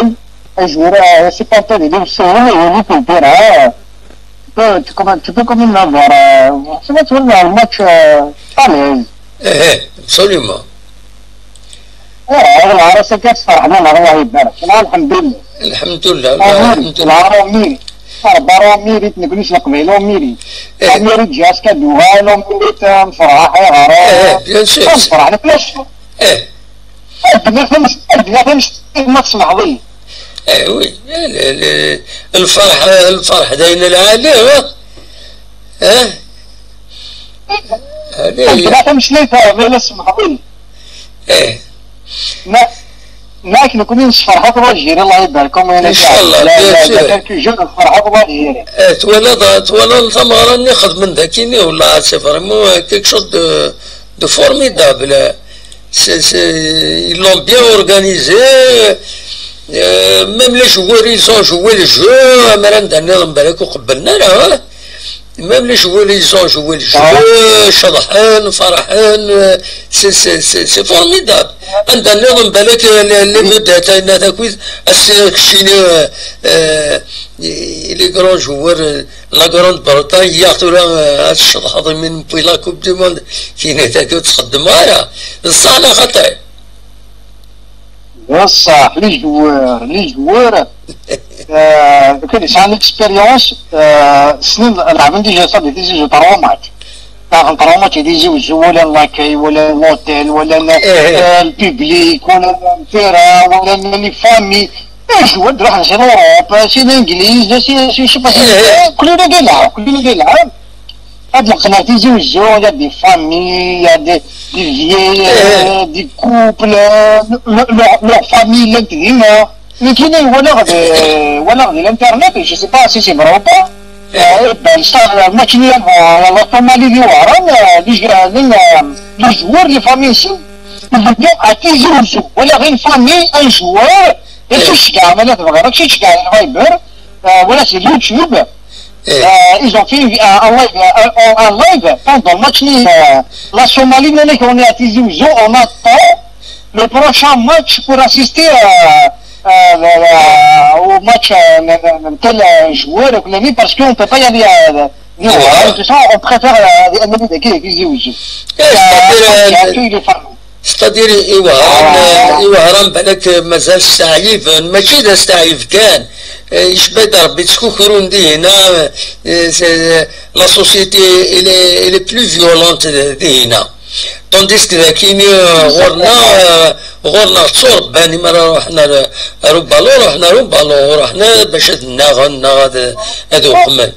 Ray, un joueur, euh, supporter des Lions, c'est vrai, il est plus terrain. Tu peux, tu, comment, tu peux quand même avoir, euh, tu vois, tu vois, un match, euh, à l'aise. Eh, absolument. Ur ɛriḍ ara s akka tferḥen neɣ Allah ibarek. Neɣ alḥemdulillah. Lḥemdullah, lḥemdulillah. Neɣ Romiri. Rebba Romiri, nekni s leqbayel Romiri. Eh. Romiri ǧǧa-s kaduɣal, Romiri nferḥ, ayɣer? Eh, bien sûr. Nferḥ, nekni s Eh, ddnat amecṭuḥ ma tesmeḥḍ-iyi. eh, oui. Le, le, lferḥ, lferḥ d ayen lɛali, ha? Eh? Allez. Ddnat amecṭuḥ ma tesmeḥḍ-iyi. Eh. Ma, ma akken nekni nesferḥ akk l'Algérie, Allah ibarek. Inchallah, bien sûr. Quelques jours nesferḥ akk l'Algérie. Eh, twalaḍ, twalaḍ tameɣra-nni xedmen dagi-nni, wallah, c'est vraiment, euh, quelque chose de, de formidable. C'est, c'est, ils l'ont bien organisé. Euh, même les joueurs, ils ont joué le jeu. Amar anda nniḍen balak ur qebblen ara, hein. Même les joueurs, ils ont joué le jeu. Ceḍḥen, ferḥen, euh, c'est, c'est, c'est, c'est formidable. Anda nniḍen balak, euh, les, les vedettes, ayen takit, ass-a keččini, euh, euh, les grands joueurs, euh, la Grande-Bretagne, yaɣ tura, euh, ad tceḍḥeḍ imi newwi la Coupe du Monde, kini tagi ur txeddem ara. D ṣṣeḥ neɣ xaṭi? D ṣṣeḥ, les joueurs, les joueurs, euh, kan yesɛan l'expérience, euh, ssnen, lɛeben déjà ça des, des trois matchs. Daɣen ṭra mačči d iziwezzu, wala l'accueil, wala l'hôtel, wala le public, wala le terrain, wala les familles. Ijwa-d ruḥen si l'Europe, si l'Église, si, si, je sais pas si, kullu d lɛab, kullu d lɛab. Ad leqneɣ tiziwezzu, il y a des familles, il y a des, des vieilles, euh, des couples, euh, leur, leur, leur famille, llant dinna. Nekini walaɣ di, walaɣ di l'internet, je sais pas si c'est vrai ou pas. Eh, ben, ça, match-nni, euh, la Somalie d Iwaran, euh, les, les, euh, les joueurs, les familles ici, ils viennent à Tizi Ouzou. Walaɣ une famille, un joueur, et tout ce gars, mais là, tu vois, c'est ce gars, Viber. Euh, voilà, c'est YouTube. Euh, ils ont fait un, un live, un, un live pendant le match. Euh, la Somalie, nous, on est à Tizi Ouzou, on attend le prochain match pour assister euh, euh, euh, au match euh, de tel euh, joueur, parce qu'on ne peut pas y aller. Euh, nous, hein, tout ça, on préfère euh, aller à Tizi Ouzou. C'est-à-dire, euh, c'est-à-dire, Iwehran, euh, Iwehran, balak, euh, mazal steɛyiben, mačči d asteɛyib kan. Euh, yecba-d Rebbi, ttkukrun dihina, euh, c'est, euh, la société, elle est, elle est plus violente dihina. Tandis que dagini, euh, ɣur-neɣ, euh, ɣur-neɣ tturebban, imi ara ruḥen ar, ar ubalu, ruḥen ar ubalu, ruḥen bac ad nnaɣen, neɣ ad, ad uqmen.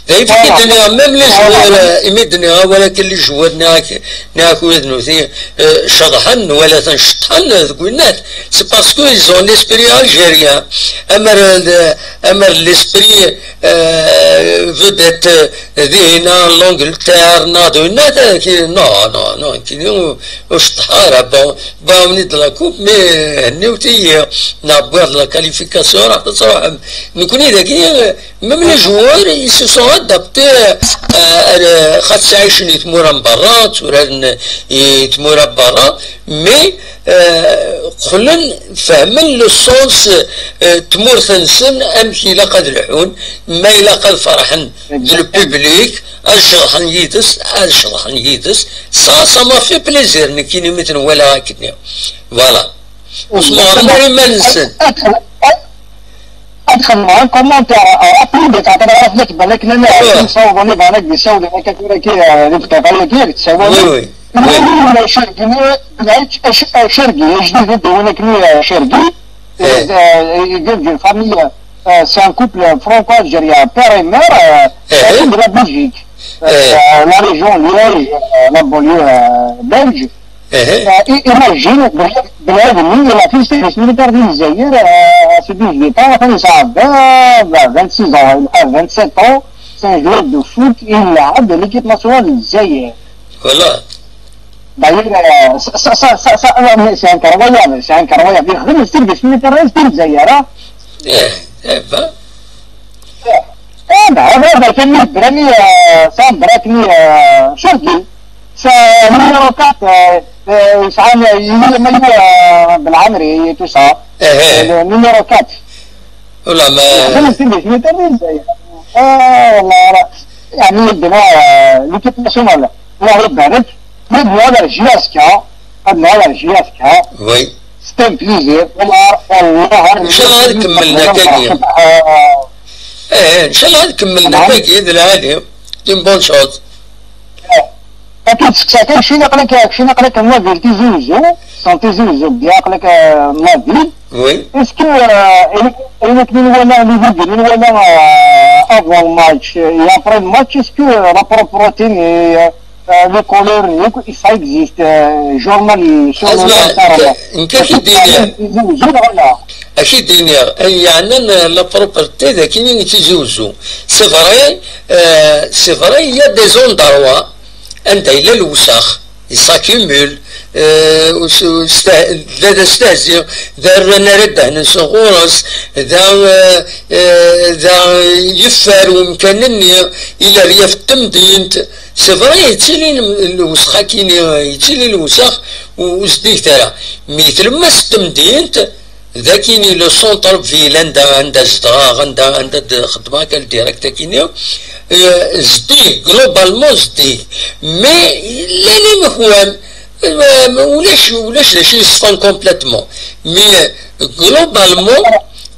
D ayen i d-nniɣ, même les joueurs, euh, imi d-nniɣ awal akken les joueurs, nniɣ-ak, nniɣ-ak ula d nutni, euh, ceḍḥen, wala ten ceṭṭḥen, euh, deg winnat. C'est parce que ils ont l'esprit algérien. Amer, euh, amer l'esprit, euh, vedette, euh, dihina, l'Angleterre, neɣ d winnat, euh, ki-, non, non, non, kini ur, ur ceṭṭḥeɣ ara. Bon, bon, on est de la coupe, mais, euh, henniwt-iyi, neɣ wwiɣ-d la qualification, raḥet ad truḥem. Nekni dagi, euh, même les joueurs, ils se sont adaptés, euh, à, à, xas ttɛicen i tmura n berra, tturaren i tmura n berra, mais, euh, qqlen, fehmen le sens, euh, tmurt-nsen, amek ilaq ad lḥun, ma ilaq ad ferḥen d le public, ad ceḍḥen yid-s, ad ceḍḥen yid-s. Ça, ça m'a fait plaisir, nekkini mi ten-walaɣ akken. Voilà. Ur smeɣren ara iman-nsen. Ad xedmeɣ un commentaire, euh, rapide, xaṭer ɣef la tban akken nniɣ, ssawḍen iḍan ad d-issawlen akka tura ki, euh, di dqiqa-agi, ad d-ssawalen. Oui, oui. Acergi-nni, Acergi ajdid i d-wwin akken, euh, Acergi. Euh, il vient d'une famille, euh, c'est un couple franco-algérien, père et mère, euh, de la Belgique. Euh, la région Liège, euh, la banlieue, euh, belge. Euh, i-, imagine, bnadem, il a fait le service militaire du Zaïre, euh, à ses dix-huit ans, atan yesɛa vingt, vingt-six ans, il a vingt-sept ans, c'est un joueur de foot, il a de l'équipe nationale du Zaïre. Voilà. D'ailleurs, euh, ça, ça, ça, ça, ça, euh, c'est incroyable, c'est incroyable. Yexdem le service militaire du Zaïre, hein. Eh, eh ben. Eh, eh ben, هذا كان براني، آه، صام براتني، آه، شرقي. C'est numéro quatre, euh, euh, يسعى يجي ما يجي، بالعمري، tout ça. Le numéro quatre. والله ما يخدم في البيت، ما يدير زي. آه، والله راه، يعني، عندنا، آه، l'équipe nationale. الله يبارك. هاد النهار جي اس كا. هاد النهار جي اس كا. Oui. C'est un plaisir. والله، والله، إن شاء الله نكمل هكاكيا. آه، إيه، إن شاء الله نكمل هكاكيا، ذي العالم. Une bonne chose. أكيد سكساكي، شنو قالك، شنو قالك، moi, de Tizi Ouzou, c'est Tizi Ouzou, bien قالك، euh, ma ville. Oui. Est-ce que, euh, il, il est venu voir les vidéos, venu voir, euh, avant le match et après le match, est-ce que, euh, la propreté, euh, euh, les couleurs, ça existe, euh, journal, sur le أسمع، أنت، أنت كي دير؟ Tizi Ouzou, voilà. أكيد دير. أي، يعني، أنا la propreté، ذاك اللي تيزي وزو. C'est vrai, euh, c'est vrai, il y a des endroits anda yella lewsex, yessakimul, euh, ur s-, ur steh-, da d astehzi, da rran ara ddehn-nsen ɣur-s, da, euh, euh, da yeffer umkan-nni, ila ryaf n temdint. C'est vrai, yettili lewsex akkin-, yettili lewsex u-, ur zeddiget ara. Mi tlemmast temdint, Dakini, le centre-ville, anda, anda zedɣeɣ, anda, anda d-xeddmeɣ akka le direct akini, euh, zeddig, globalement zeddig. Mais llan imekwan, euh, ulac, ulac d acu yeṣfan complètement. Mais, euh, globalement,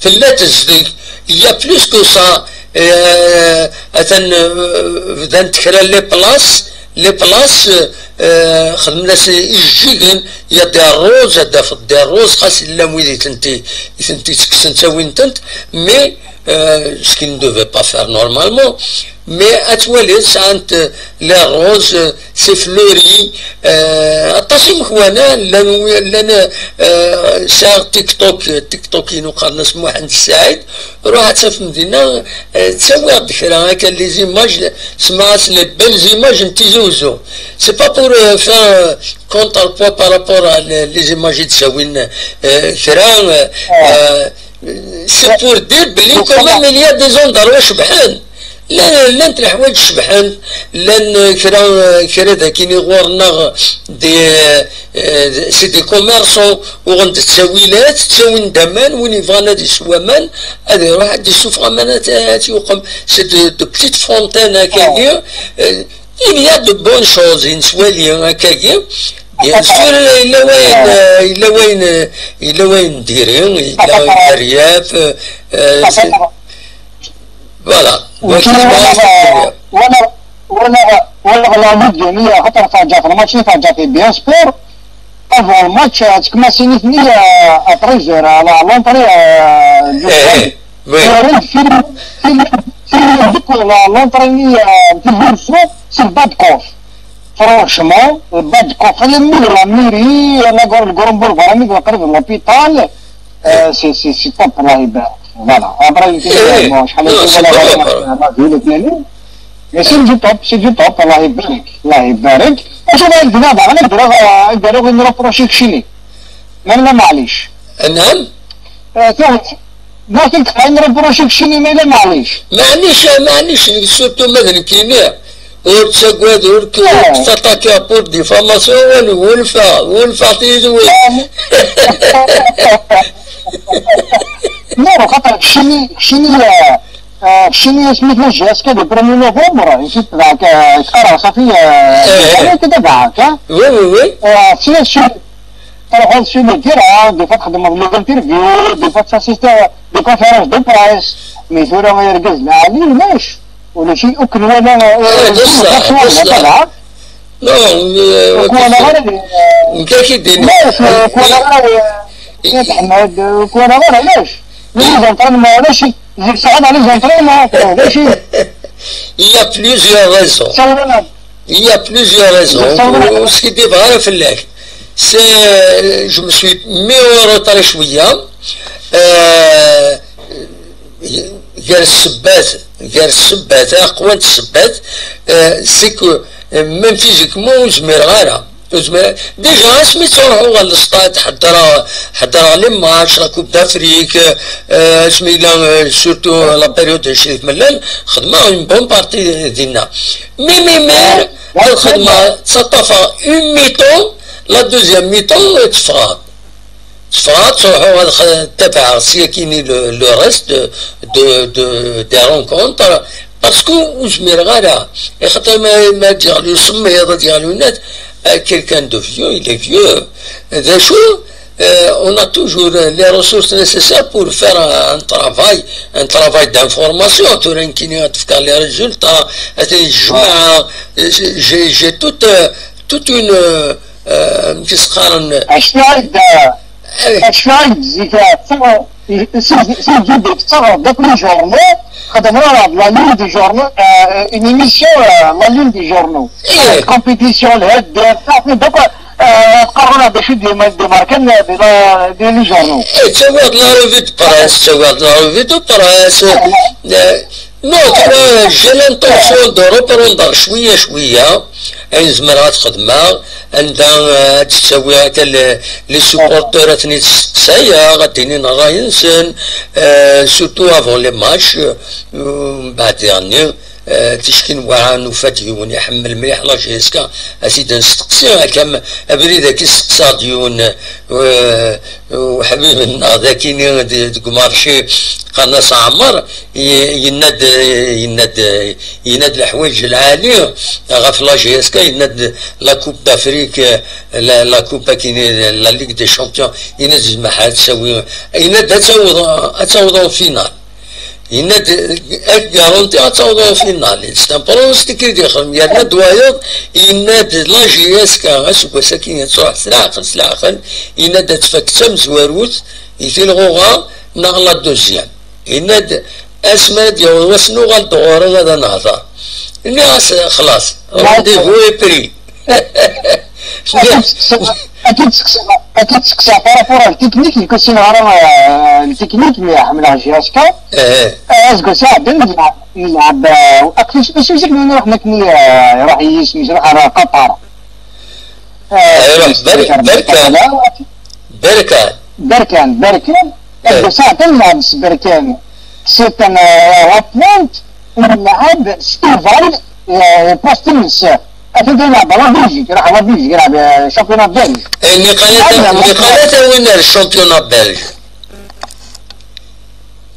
tella tezdeg. Il y a plus que ça, euh, atan, euh, bdant kra les places, Les places, euh, xedmen-as ijeǧǧigen, il y a des roses, ad d-tafeḍ des roses, xas llan wid i tent-i-, i tent-ittekksen ttawin-tent, mais, euh, ce qu'ils ne devaient pas faire normalement, mais ad twaliḍ sɛant, euh, les roses, euh, c'est fleuri, euh, aṭas imekwana llan wi-, llan, euh, sɛiɣ TikTok, TikTok-inu qqaren-as Muḥend Saɛid, ruḥ ad tafem dinna, euh, ttawiɣ-d kra akka les images, semmaɣ-as les belles images n Tizi Uzzu. C'est pas pour, euh, faire, euh, contrepoids par rapport à les, les images i d-ttawin, euh, kra, euh, euh, c'est pour dire belli quand même il y a des endroits cebḥen. Llan, llant leḥwayeǧ cebḥen, llan, euh, kra, euh, kra dagi ɣur-neɣ des, euh, c'est des commerçants, uɣen-d ttawilat, ttawin-d aman, win yebɣan ad isew aman, ad iruḥ ad d-issufeɣ aman ad, ad t-yuqem. C'est de, de petites fontaines akkagi. Euh, il y a de bonnes choses, i nettwali akkagi. Bien sûr, yella wayen, euh, yella wayen, euh, yella wayen n diri, yella wayen n rryaf, euh, euh, c'est- voilà. Donc, je pense que- Wala, wala, wala la Ligue des Meilleurs, خاطر تاع جات الماتش تاع جات bien sûr. Avant le match, euh, تكماسيني ثني، euh, à treize heures, à la, à l'entrée, euh, du stade. Oui. Film, film, film, l'entraîné, euh, في البورصة، c'est le bas de coffre. Franchement, le bas de coffre, les murs, la mairie, la gor-, le Goronbourg, voilà, mais قريب l'hôpital, euh, c'est, c'est, c'est top, الله يبارك. Voilà. Après, il fait, bon, شحال من مرة، مرة، مرة، مرة، مرة، مرة، مرة، mais c'est du top, c'est du top, الله يبارك، الله يبارك. وشوف، عندنا بعض الدرا-، الدرا وين نروح بروشي كشيني. ما، لا، معليش. نعم. آه، ثاني. ما كنت غير نروح بروشي كشيني، ما، لا، معليش. معليش، معليش، surtout ما ذنكيني. ور تساقواد، ور ك-، آه. تتاكي pour diffamation، والو، ولفا، ولفا تيزوي. آه. Non، خاطر كشيني، كشيني، آه، آه، كشيني سميتو جي اس كي le premier novembre، نسيت ذاك، آه، كرا صافي، آه، إيه. أنا كده ذاك، آه. Oui, oui, oui. آه، سي شو، تروح سميتو، آه، des fois تخدم l'interview، des fois تاسيست، des conférences de presse، mais ثورة ما يرقز لا عليه، ليش؟ ولا شيء، أكل ولا، آه، إيه، بصح، ولا بصح. كذا. Non, euh, كوانا غير، آه، نكاكي ديني. ليش؟ كوانا غير، آه، يا أحمد، كوانا غير، ليش؟ ليش زنطرين ما ولا شيء؟ زيد سعد على زنطرين ما ولا شيء. Il y a plusieurs raisons. سلام. Il y a plusieurs raisons. سلام. وسكي دي بغا فلاك. C'est, je me suis mis en retard شوية. Euh, gar ssebbat, gar ssebbat, aqwa n ssebbat, euh, c'est que, euh, même physiquement, ur zmireɣ ara. Ur zmireɣ. Déjà, asmi ttruḥuɣ ɣer lestad, ḥeddreɣ, ḥeddreɣ les matchs, la Coupe d'Afrique, euh, asmi yella, euh, surtout la période n Crif Mellal, xedmeɣ une bonne partie dinna. Mais, mais, mais, ad xedmeɣ, ttaṭṭafeɣ une mi-temps, la deuxième mi-temps, euh, teffɣeɣ. Ffɣeɣ, ttruḥuɣ ad x-, tabaɛeɣ syakini le, le reste de, de, de, des rencontres, parce que ur zmireɣ ara. Axaṭer ma, ma ǧǧiɣ le usemmiḍ, ad ǧǧiɣ le net, euh, quelqu'un de vieux, il est vieux. D acu, euh, on a toujours les ressources nécessaires pour faire un, un travail, un travail d'information. Tura nekkini ad d-fkeɣ les résultats, ad ten-jemɛeɣ. J'ai, j'ai toute, euh, toute une, euh, euh, amek i s-qqaren, Acu i d, acu i d zik, si, si, si, si, ttaɣeḍ akk les journaux, xedmeɣ la lune des journaux, euh, une émission, euh, la lune des journaux. Ih. Compétition, lhedd, donc, euh, tqarrun d acu d-, d-, d-, markan, euh, di la, di les journaux. Eh, ttawiɣ-d la revue de presse, ttawiɣ-d la revue de presse. Euh, Non, tura, j'ai l'intention de reprendre شوية شوية. Ayen zemreɣ ad xedmeɣ, anda, euh, ad d-ttawiɣ akka le, les supporters, ad ten-id-steqsayeɣ, ad d-inin ṛṛay-nsen, euh, surtout avant les matchs, euh, mbeɛd daɣenni, euh, ticki n waɛa nufa-d yiwen iḥemmel mliḥ la J S K, ad t-id-nesteqsi, akka m-, abrid-agi steqsaɣ-d yiwen, euh, uḥbib-nneɣ dagi-ni d-, deg umarci, qqaren-as Ɛmer, Y-, yenna-d, yenna-d, yenna-d leḥwayeǧ lɛali ɣef la J S K, yenna-d la Coupe d'Afrique, la, la Coupe akini, la Ligue des Champions, yenna-d zemreɣ ad tawi, yenna-d ad taweḍ, ad taweḍ en finale. Yenna-d, ad garanti ad tawḍeḍ au final. C'est un pronostic i d-yexdem, yerna-d wayeḍ, yenna-d la J S K aseggas-agi yettruḥ s leɛqel, s leɛqel, yenna-d ad tfak d tamezwarut i tilɣuɣa neɣ la deuxième. Yenna-d, asmi ara d-yaweḍ wass nuɣal-d ɣur-m ad nehḍer. Nniɣ-as, xlaṣ, rendez-vous est pris. Ad k-id-seqsiɣ, ad k-id-seqsiɣ par rapport à la technique, nekk ur ssineɣ ara, euh, la technique, mais ḥemmleɣ J S K. Eh, Aseggas iɛeddan, nlɛeb, nlɛeb, euh, akken isem-is, nruḥ nekni, euh, iruḥ yisem-is, iruḥ ar Qatar. Eh, iruḥ Ber-, Berkan. Berkan. Berkan, Berkan. Aseggas iɛeddan nlɛeb s Berkan. C'est un, euh, la pointe, nlɛeb s Ivan, euh, poste nnes. Atan da yelɛeb la Belgique, iruḥ la Belgique, yelɛeb, euh, championnat belge. Eh, niqal ad, niqal ad awin ar championnat belge.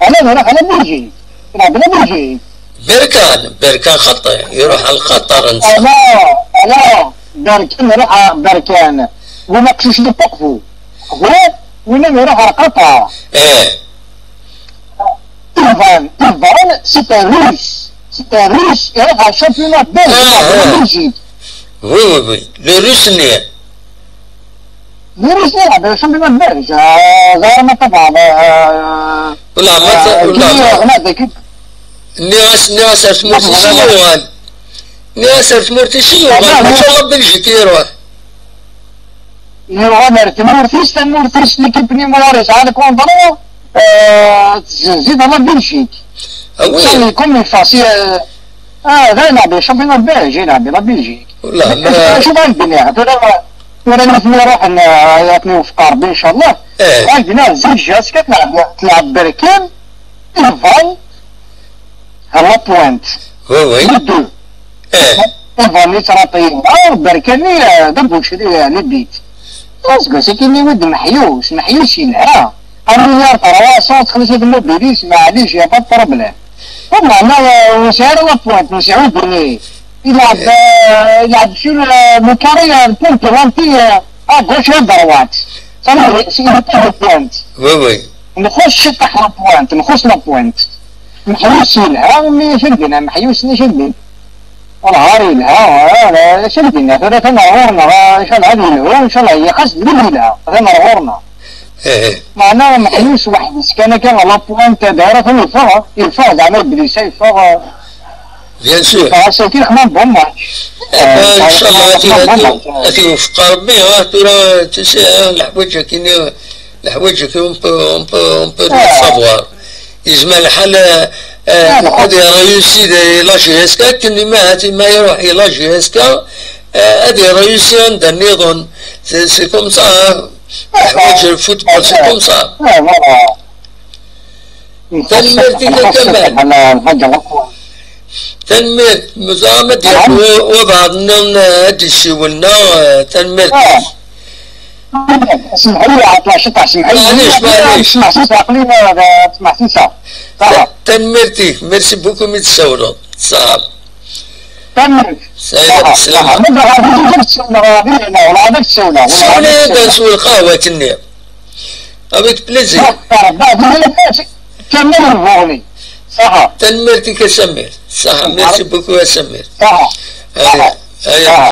Ala, iruḥ la Belgique, yelɛeb la Belgique. Berkan, Berkan xaṭi, iruḥ ar Qatar netta. Ala, ala, Berkan, iruḥ Berkan. Win aqcic n Paqbu. Hu, win iruḥ ar Qatar. Eh, Ivan, Ivan, c'est un russe. C'est un russe, iruḥ ar championnat belge, Ah, yelɛeb la ah. Belgique. Oui, oui, oui. Le russe-nni. Le russe yelɛeb ar championnat belge. Ah, ẓer ma tebɛeḍ, ah, Wala ma ah, ta-, wala Guinée, ma. ɣlad akid. Nniɣ-as, nniɣ-as ar tmurt-is i yuɣal. Nniɣ-as ar tmurt-is i yuɣal, Ah, mačči ah. La Belgique i iruḥ. Yuɣal ar tmurt-is, tamurt-is, l'équipe-nni mi ara yesɛa le contrat, euh, tezzenz-it la Belgique. Ah oui. Ça, comme il faut, si, euh, ah, da yelɛeb championnat belge, yelɛeb la Belgique. Wala, ma- Acu ara d-iniɣ? Tura, tura nitni ruḥen, euh, ad ten-iwefeq Rebbi, inchallah. Eh. Ad d-iniɣ, J S K tleɛb, tleɛb Berkan, Ivan, à la pointe. Oui, oui. Les deux. Eh, Ivan yettṛaṭi, ah, Berkani, euh, d abucri, euh, les buts. Aseggas-agi wi d-meḥyus, meḥyus yelha. Un milliard trois cents, txelleṣ-it Mobilis, maɛlic, y a pas de problème. Meɛna, euh, ur nesɛi ara la pointe, nesɛi ubini. Ilɛeb, euh, ilɛeb sur, euh, le carré, euh, le point de penalty, euh, à gauche et à droite. Ça, c'est une pointe. Oui, oui. Nxuṣ ciṭṭaḥ la pointe, nxuṣ la pointe. Meḥyus yelha, mi acu ara d-iniɣ, meḥyus-nni acu ara d-iniɣ. Lɛar yelha, ah, acu ara d-iniɣ, tura atan ar ɣur-neɣ, ah, inchallah ad yelhu, inchallah, xas d win yelha, atan ar ɣur-neɣ. Eh, eh. Meɛna meḥyus weḥd-s kan akka, la pointe, dayra atan yeffeɣ, yeffeɣ, zeɛma Iblisa yeffeɣ, ah, Bien sûr. yeffeɣ ass-agi, xman bon match. Eh ben, Ah, inchallah, xman bon tura match. ad t-iwefeq Rebbi, ah, tura, tu sais, ah, leḥwayeǧ-agi, leḥwayeǧ-agi, on peut, on peut, on peut les savoir. Yezmer lḥal, eh, eh, ad iṛeyusi di la J S K, akken ma, ma iruḥ i la J S K, eh, ad iṛeyusi anda nniḍen. C'est, c'est comme ça, hein. Leḥwayeǧ, le football, c'est comme ça. Ah, voilà. Tanemmirt-ik a Kamal. Nxuṣ-it, nxuṣ-it, nxuṣ-it. Tanemmirt, meẓra ma d-yaf wabɛaḍ nniḍen, eh, ad d-yessiwel neɣ, eh, tanemmirt-ik. Semḥ-iyi, ɛeṭṭleɣ ciṭṭaḥ, semḥ-iyi. Maɛlic, maɛlic. Semḥ-iyi, aql-i, eh, semḥ-iyi. Tanemmirt-ik, merci beaucoup mi d-tsawleḍ. Ṣṣeḥ. Tanemmirt. Sɛiɣ sslama. Ma d ɣer din ad k-ssiwleɣ, ɣer din, wala ad k-ssiwleɣ, wala ad Siwel-iyi-d ad k-ssiwleɣ. neswew lqahwa akkenni. Avec plaisir. Rebbi, Rebbi, Kamel Lbuɣni. Ṣaḥa. Tanemmirt-ik a Samir. Ṣaḥa, merci beaucoup a Samir. Ṣaḥa. Aya, aya.